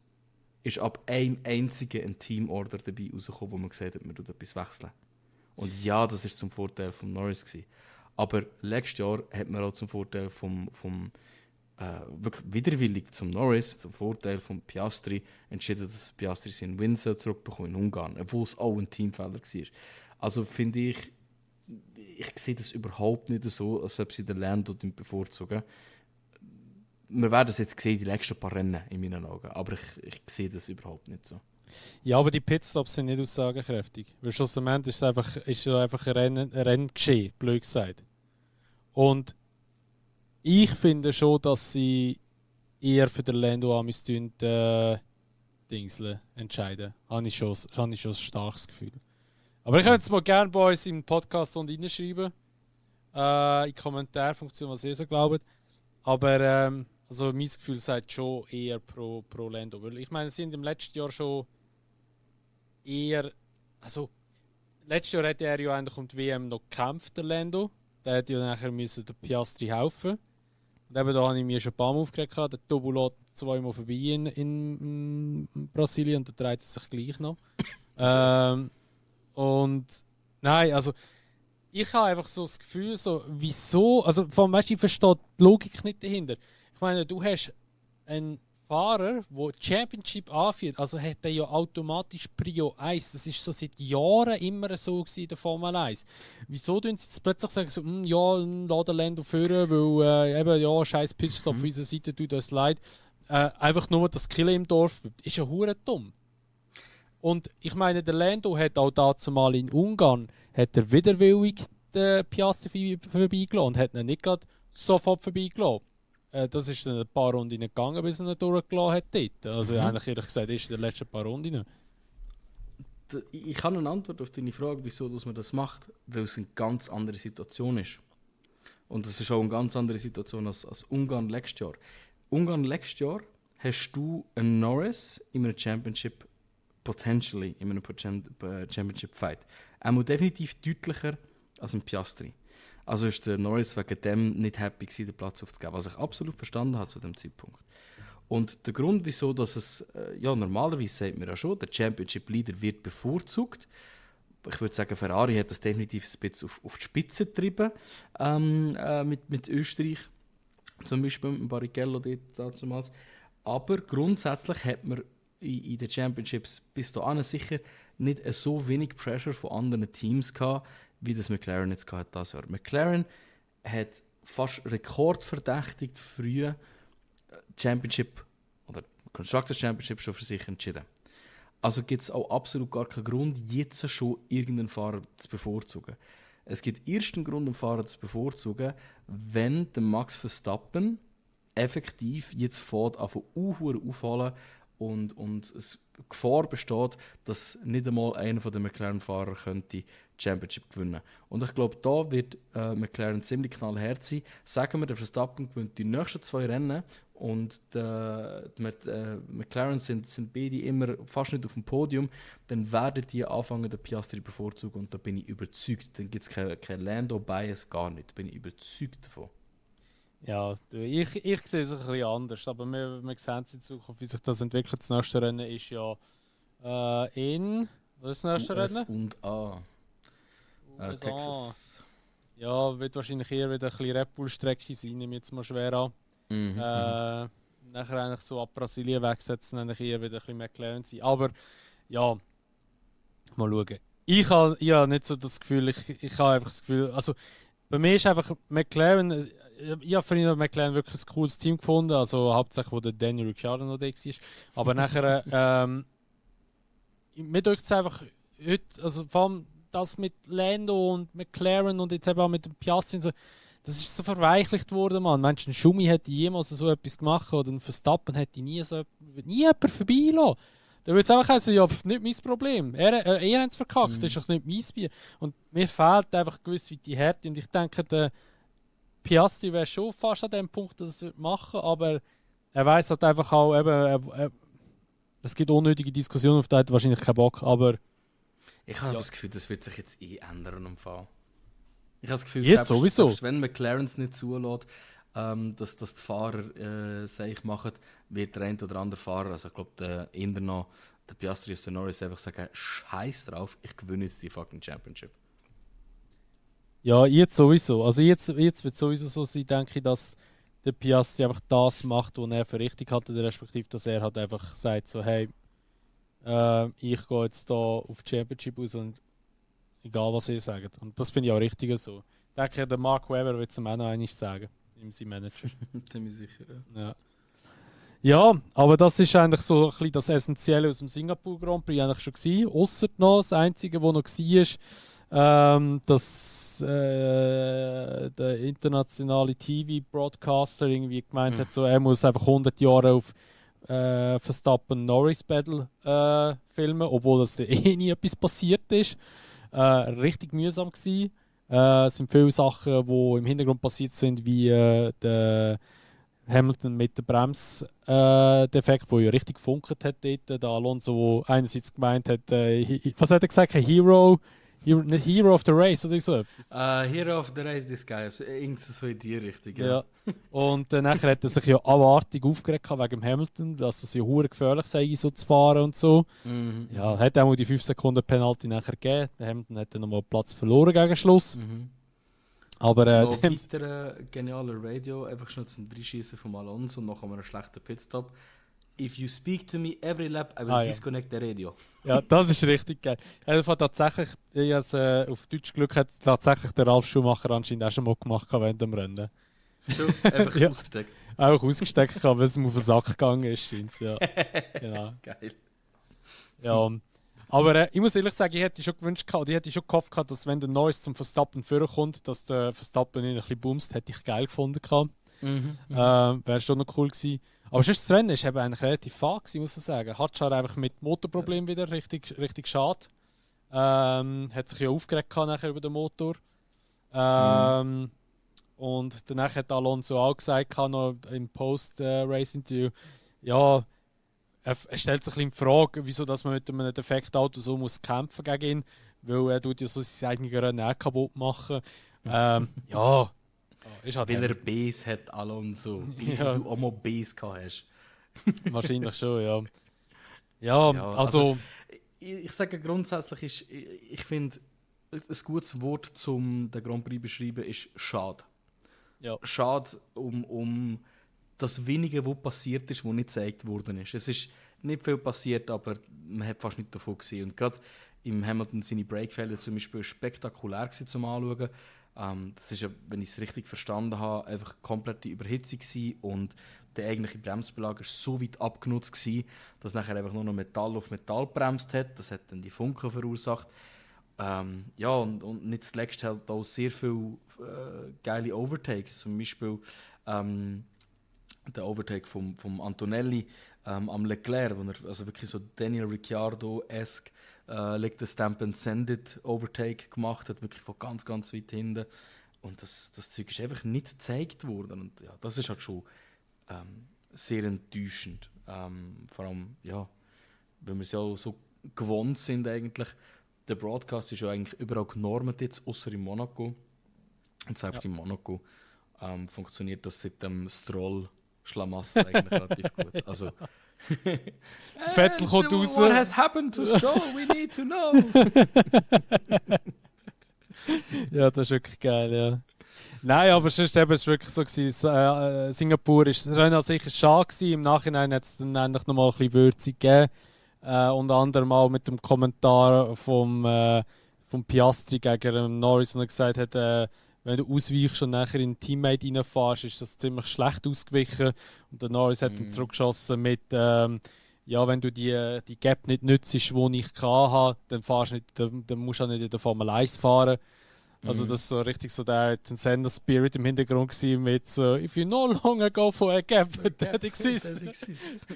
ist ab einem einzigen ein Teamorder dabei rausgekommen, wo man gesagt hat, man tut etwas wechseln. Und ja, das war zum Vorteil von Norris gewesen. Aber letztes Jahr hat man auch zum Vorteil vom wirklich widerwillig zum Norris, zum Vorteil von Piastri, entschieden, dass Piastri seinen Win zurückbekommt in Ungarn, obwohl es auch ein Teamfehler war. Also finde ich sehe das überhaupt nicht so, als ob sie den Lando bevorzugen. Wir werden es jetzt sehen, die nächsten paar Rennen in meinen Augen, aber ich sehe das überhaupt nicht so. Ja, aber die Pitstops sind nicht aussagekräftig. Weil schlussendlich ist es einfach ein Renngeschehen, blöd gesagt. Und ich finde schon, dass sie eher für den Lando Dingsle entscheiden. Habe ich schon ein starkes Gefühl. Aber ich könnte es mal gerne bei uns im Podcast reinschreiben. In die Kommentarfunktion, was ihr so glaubt. Aber also mein Gefühl sagt schon eher pro Lando. Weil ich meine, sie sind im letzten Jahr schon eher. Also, letztes Jahr hat er ja eigentlich um die WM noch gekämpft, der Lando. Der hätte ja nachher müssen der Piastri helfen. Und eben da habe ich mir schon ein paar Mal aufgeregt. Der Tobu lädt 2-mal vorbei in Brasilien und der dreht es sich gleich noch. Und nein, also ich habe einfach so das Gefühl, so, wieso, also vor allem, ich verstehe die Logik nicht dahinter. Ich meine, du hast einen Fahrer, der Championship anführt, also hat er ja automatisch Prio 1. Das ist so seit Jahren immer so gewesen in der Formel 1. Wieso tun sie jetzt plötzlich sagen, so, lass den Lando führen, weil scheiß Pitstop auf unserer Seite, tut uns leid. Einfach nur das Killen im Dorf ist ja hure dumm. Und ich meine, der Lando hat auch dazu mal in Ungarn hat er widerwillig den Piastri vorbeigelassen und hat ihn nicht gerade sofort vorbeigelassen. Das ist dann ein paar Runden gegangen, bis er ihn durchgelassen hat dort. Also eigentlich ehrlich gesagt, ist in den letzten paar Runden. Ich habe eine Antwort auf deine Frage, wieso dass man das macht, weil es eine ganz andere Situation ist. Und es ist auch eine ganz andere Situation als Ungarn letztes Jahr. Ungarn letztes Jahr hast du einen Norris in einem Championship potentially in einem Championship Fight. Er muss definitiv deutlicher als ein Piastri. Also ist der Norris wegen dem nicht happy gewesen, den Platz aufzugeben, was ich absolut verstanden habe zu dem Zeitpunkt. Und der Grund, wieso dass es, normalerweise sagt man ja schon, der Championship Leader wird bevorzugt. Ich würde sagen, Ferrari hat das definitiv ein bisschen auf die Spitze getrieben, mit Österreich, zum Beispiel mit Barrichello dort damals. Aber grundsätzlich hat man in den Championships bis dahin sicher nicht so wenig Pressure von anderen Teams gehabt, wie das McLaren jetzt gehabt hat das Jahr. McLaren hat fast rekordverdächtigt früh Championship oder Constructors Championship schon für sich entschieden. Also gibt es auch absolut gar keinen Grund, jetzt schon irgendeinen Fahrer zu bevorzugen. Es gibt erst einen Grund, einen Fahrer zu bevorzugen, wenn der Max Verstappen effektiv jetzt fährt, auffallen und es Gefahr besteht, dass nicht einmal einer der McLaren-Fahrer könnte Championship gewinnen. Und ich glaube, da wird McLaren ziemlich knallhart sein. Sagen wir, der Verstappen gewinnt die nächsten 2 Rennen und McLaren sind beide immer fast nicht auf dem Podium, dann werden die anfangen, den Piastri bevorzugen und da bin ich überzeugt. Dann gibt es kein Lando-Bias, gar nicht. Da bin ich überzeugt davon. Ja, ich sehe es ein bisschen anders, aber wir sehen es in Zukunft, wie sich das entwickelt. Das nächste Rennen ist ja was ist das nächste Rennen? und A. USA. Texas. Ja, wird wahrscheinlich eher wieder ein bisschen Red Bull-Strecke sein, nehme ich jetzt mal schwer an. Nachher eigentlich so ab Brasilien wegsetzen, eigentlich eher wieder ein bisschen McLaren sein. Aber ja, mal schauen. Ich habe nicht so das Gefühl, ich habe einfach das Gefühl, also bei mir ist einfach McLaren, ich habe für ihn McLaren wirklich ein cooles Team gefunden, also hauptsächlich, wo der Daniel Ricciardo noch da war. Aber nachher, mir denkt es einfach heute, also vor allem das mit Lando und McLaren und jetzt eben auch mit dem Piastri und so, das ist so verweichlicht worden, Mann. Meinst du, ein Schumi hätte jemals so etwas gemacht oder ein Verstappen hätte nie jemand vorbeilassen. Da würde es einfach heißen, ja, nicht mein Problem. Er hat es verkackt, das ist doch nicht mein Bier. Und mir fehlt einfach gewiss wie die Härte. Und ich denke, der Piastri wäre schon fast an dem Punkt, dass er es machen würde, aber er weiß halt einfach auch, eben, es gibt unnötige Diskussionen, auf die hat er wahrscheinlich keinen Bock, aber ich habe das Gefühl, das wird sich jetzt ändern im Fall. Ich habe das Gefühl, jetzt sowieso. Selbst wenn McLaren es nicht zulässt, dass die Fahrer sich machen, wird der ein oder andere Fahrer, also ich glaube, der Piastri und der Norris einfach sagen, scheiß drauf, ich gewinne jetzt die fucking Championship. Ja, jetzt sowieso. Also jetzt wird es sowieso so sein, denke ich, dass der Piastri einfach das macht, was er für richtig hält, respektive, dass er halt einfach sagt so, hey, ich gehe jetzt da auf die Championship aus und egal was ihr sagt. Und das finde ich auch richtig so. Ich denke, der Mark Webber wird es ihm auch noch einmal sagen, sein Manager. Ziemlich sicher, ja. Ja, aber das ist eigentlich so ein bisschen das Essentielle aus dem Singapur Grand Prix eigentlich schon gewesen. Ausser noch, das Einzige, was noch war, dass der internationale TV-Broadcaster irgendwie gemeint hat, so, er muss einfach 100 Jahre auf Verstappen-Norris-Battle filmen, obwohl das nie etwas passiert ist. Richtig mühsam gewesen. Es sind viele Sachen, die im Hintergrund passiert sind, wie der Hamilton mit dem Bremsdefekt, wo ja richtig gefunkert hat dort. Der Alonso, wo einerseits gemeint hat, was hat er gesagt? Nicht Hero of the Race oder so etwas. Hero of the Race, this guy. Also, irgendwie so in die Richtung. Ja. Und nachher hat er sich ja abartig aufgeregt wegen dem Hamilton, dass es ja hure gefährlich sei, so zu fahren und so. Ja, hat auch mal die 5 Sekunden Penalty nachher gegeben. Der Hamilton hat dann nochmal Platz verloren gegen Schluss. Aber noch weiter genialer Radio, einfach schnell zum Reinschießen von Alonso und nach einem schlechten Pitstop. If you speak to me every lap, I will disconnect the radio. Ja, das ist richtig geil. Tatsächlich, auf Deutsch Glück hat tatsächlich der Ralf Schumacher anscheinend auch schon mal gemacht während dem Rennen. Schon einfach ja. ausgesteckt. Auch ausgesteckt, weil es ihm auf den Sack gegangen ist. Ja. Genau. Geil. Ja. Aber ich muss ehrlich sagen, ich hätte schon gewünscht, ich hätte schon gehofft, dass wenn der Norris zum Verstappen vorkommt, dass der Verstappen ihn ein bisschen bumst, hätte ich geil gefunden. Wäre schon noch cool gewesen. Aber sonst das Rennen war eigentlich relativ fad gewesen, muss ich sagen. Hatschar einfach mit Motorproblemen wieder richtig schade. Hat sich ja aufgeregt nachher über den Motor. Und danach hat Alonso auch gesagt, noch im Post-Race-Interview, ja, er stellt sich ein bisschen in Frage, wieso dass man mit einem Defektauto so muss kämpfen gegen ihn, weil er tut ja so sein eigenes Rennen auch kaputt machen. Ja, ist halt weil er Base hat, Alonso. Weil du auch mal Base gehabt hast. Wahrscheinlich schon, ja. Ja, also ich sage grundsätzlich, ich finde, ein gutes Wort zum den Grand Prix beschreiben ist schade. Ja. Schade um das Wenige, was passiert ist, was nicht gezeigt worden ist. nicht viel passiert, aber man hat fast nichts davon gesehen. Und gerade im Hamilton seine Breakfelder zum Beispiel spektakulär zum Anschauen. Das ist ja, wenn ich es richtig verstanden habe, einfach komplette Überhitzung gewesen und der eigentliche Bremsbelag war so weit abgenutzt gewesen, dass nachher einfach nur noch Metall auf Metall bremst hat. Das hat dann die Funken verursacht. Ja, und nicht zuletzt halt auch sehr viele geile Overtakes. Zum Beispiel der Overtake vom Antonelli am Leclerc, wo er also wirklich so Daniel Ricciardo-esque Lick the Stamp and Send It Overtake gemacht hat, wirklich von ganz, ganz weit hinten. Und das Zeug ist einfach nicht gezeigt worden. Und ja, das ist halt schon sehr enttäuschend. Vor allem, ja, weil wir es ja auch so gewohnt sind eigentlich. Der Broadcast ist ja eigentlich überall genormt jetzt, außer in Monaco. Und selbst in Monaco funktioniert das seit dem Stroll-Schlamassel eigentlich relativ gut. Also, Vettel kommt raus. What has happened to Stroll? We need to know. Ja, das ist wirklich geil, ja. Nein, aber sonst eben, es war wirklich so gewesen, Singapur ist das Rennen sicher schade gewesen. Im Nachhinein hat es dann endlich nochmal ein bisschen Würzung gegeben. Unter anderem auch mit dem Kommentar vom Piastri gegen Norris, wo er gesagt hat, wenn du ausweichst und nachher in ein Teammate reinfährst, ist das ziemlich schlecht ausgewichen. Und der Norris hat dann zurückgeschossen mit, ja, wenn du die Gap nicht nützt, die ich hatte, dann, dann musst du auch nicht in der Formel 1 fahren. Also das ist so richtig so der Sender-Spirit im Hintergrund gewesen mit so «If you no longer go for a gap, that exists.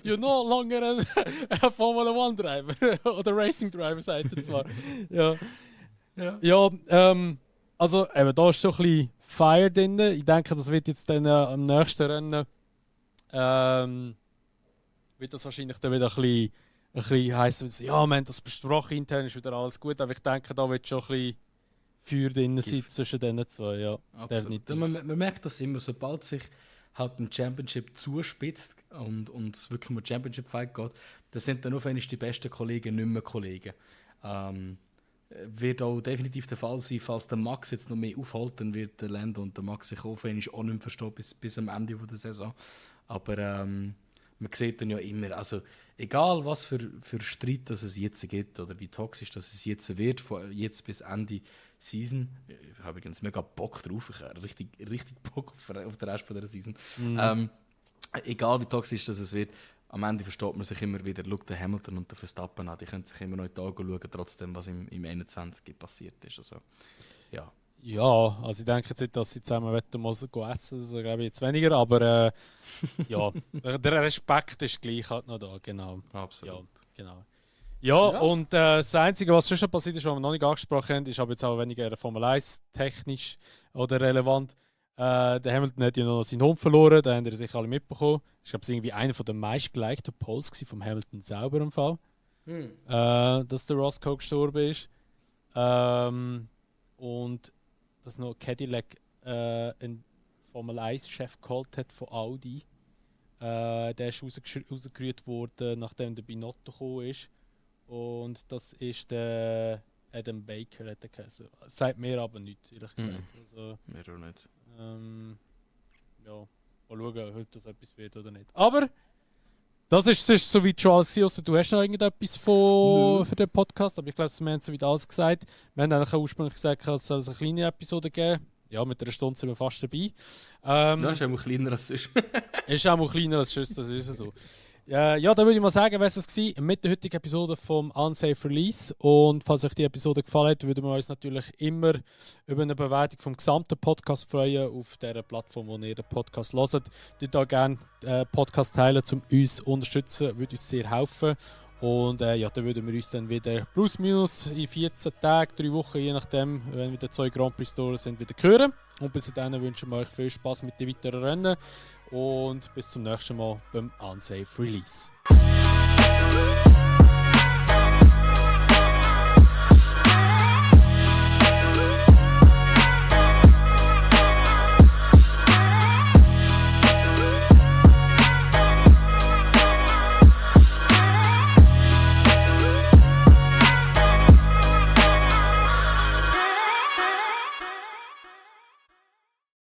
You're no longer a Formula 1 Driver.» Oder Racing Driver, sagt er zwar. Also eben, da ist schon ein bisschen Fire drin. Ich denke, das wird jetzt dann am nächsten Rennen wird das wahrscheinlich dann wieder ein bisschen heissen, ja, wir haben das besprochen, intern ist wieder alles gut, aber ich denke, da wird schon ein bisschen Feuer drin sein zwischen diesen zwei, ja. Definitiv. Man merkt das immer, sobald sich halt ein Championship zuspitzt und es wirklich um ein Championship-Fight geht, dann sind dann auf einmal die besten Kollegen nicht mehr Kollegen. Wird auch definitiv der Fall sein, falls der Max jetzt noch mehr aufholt, dann wird der Lando und der Max sich auf einmal auch nicht mehr verstehen bis am Ende der Saison. Aber man sieht dann ja immer, also egal was für Streit das es jetzt gibt oder wie toxisch das es jetzt wird, von jetzt bis Ende Season, ich habe übrigens mega Bock drauf, ich habe richtig Bock auf den Rest von der Season. Egal wie toxisch das es wird, am Ende versteht man sich immer wieder, schaut den Hamilton und den Verstappen an, die können sich immer noch in die Augen schauen, trotzdem was im 21 passiert ist. Also, ja. Ja, also ich denke jetzt nicht, dass sie zusammen mal essen, also glaube ich jetzt weniger, aber ja, der Respekt ist gleich halt noch da, genau. Absolut. Ja, genau. Ja, und das Einzige, was schon passiert ist, was wir noch nicht angesprochen haben, ist aber jetzt auch weniger Formel 1 technisch oder relevant. Der Hamilton hat ja noch seinen Hund verloren, da haben wir sicher alle mitbekommen. Ich glaube, es war irgendwie einer der meistgelikten Posts vom Hamilton selber im Fall, dass der Roscoe gestorben ist. Und dass noch Cadillac einen Formel 1-Chef geholt hat von Audi. Der ist rausgerührt worden, nachdem der Binotto gekommen ist. Und das ist der Adam Baker, hat er geheißen. Sagt mir aber nichts, ehrlich gesagt. Also, mir auch nicht. Ja, mal schauen, ob das etwas wird oder nicht. Aber das ist soweit schon alles gewesen, also du hast noch irgendetwas für den Podcast, aber ich glaube, wir haben soweit alles gesagt. Wir haben eigentlich ursprünglich gesagt, es soll eine kleine Episode geben. Ja, mit einer Stunde sind wir fast dabei. Ja, ist auch mal kleiner als sonst. Ist auch mal kleiner als sonst, das ist so. Ja, dann würde ich mal sagen, was es war mit der heutigen Episode vom Unsafe Release. Und falls euch die Episode gefallen hat, würden wir uns natürlich immer über eine Bewertung vom gesamten Podcast freuen, auf der Plattform, wo ihr den Podcast hört. Dort auch gerne Podcast teilen, um uns zu unterstützen, würde uns sehr helfen. Und ja, dann würden wir uns dann wieder plus minus in 14 Tagen, 3 Wochen, je nachdem, wenn wieder 2 Grand Prix Stores sind, wieder hören. Und bis dahin wünschen wir euch viel Spaß mit den weiteren Rennen. Und bis zum nächsten Mal beim Unsafe Release.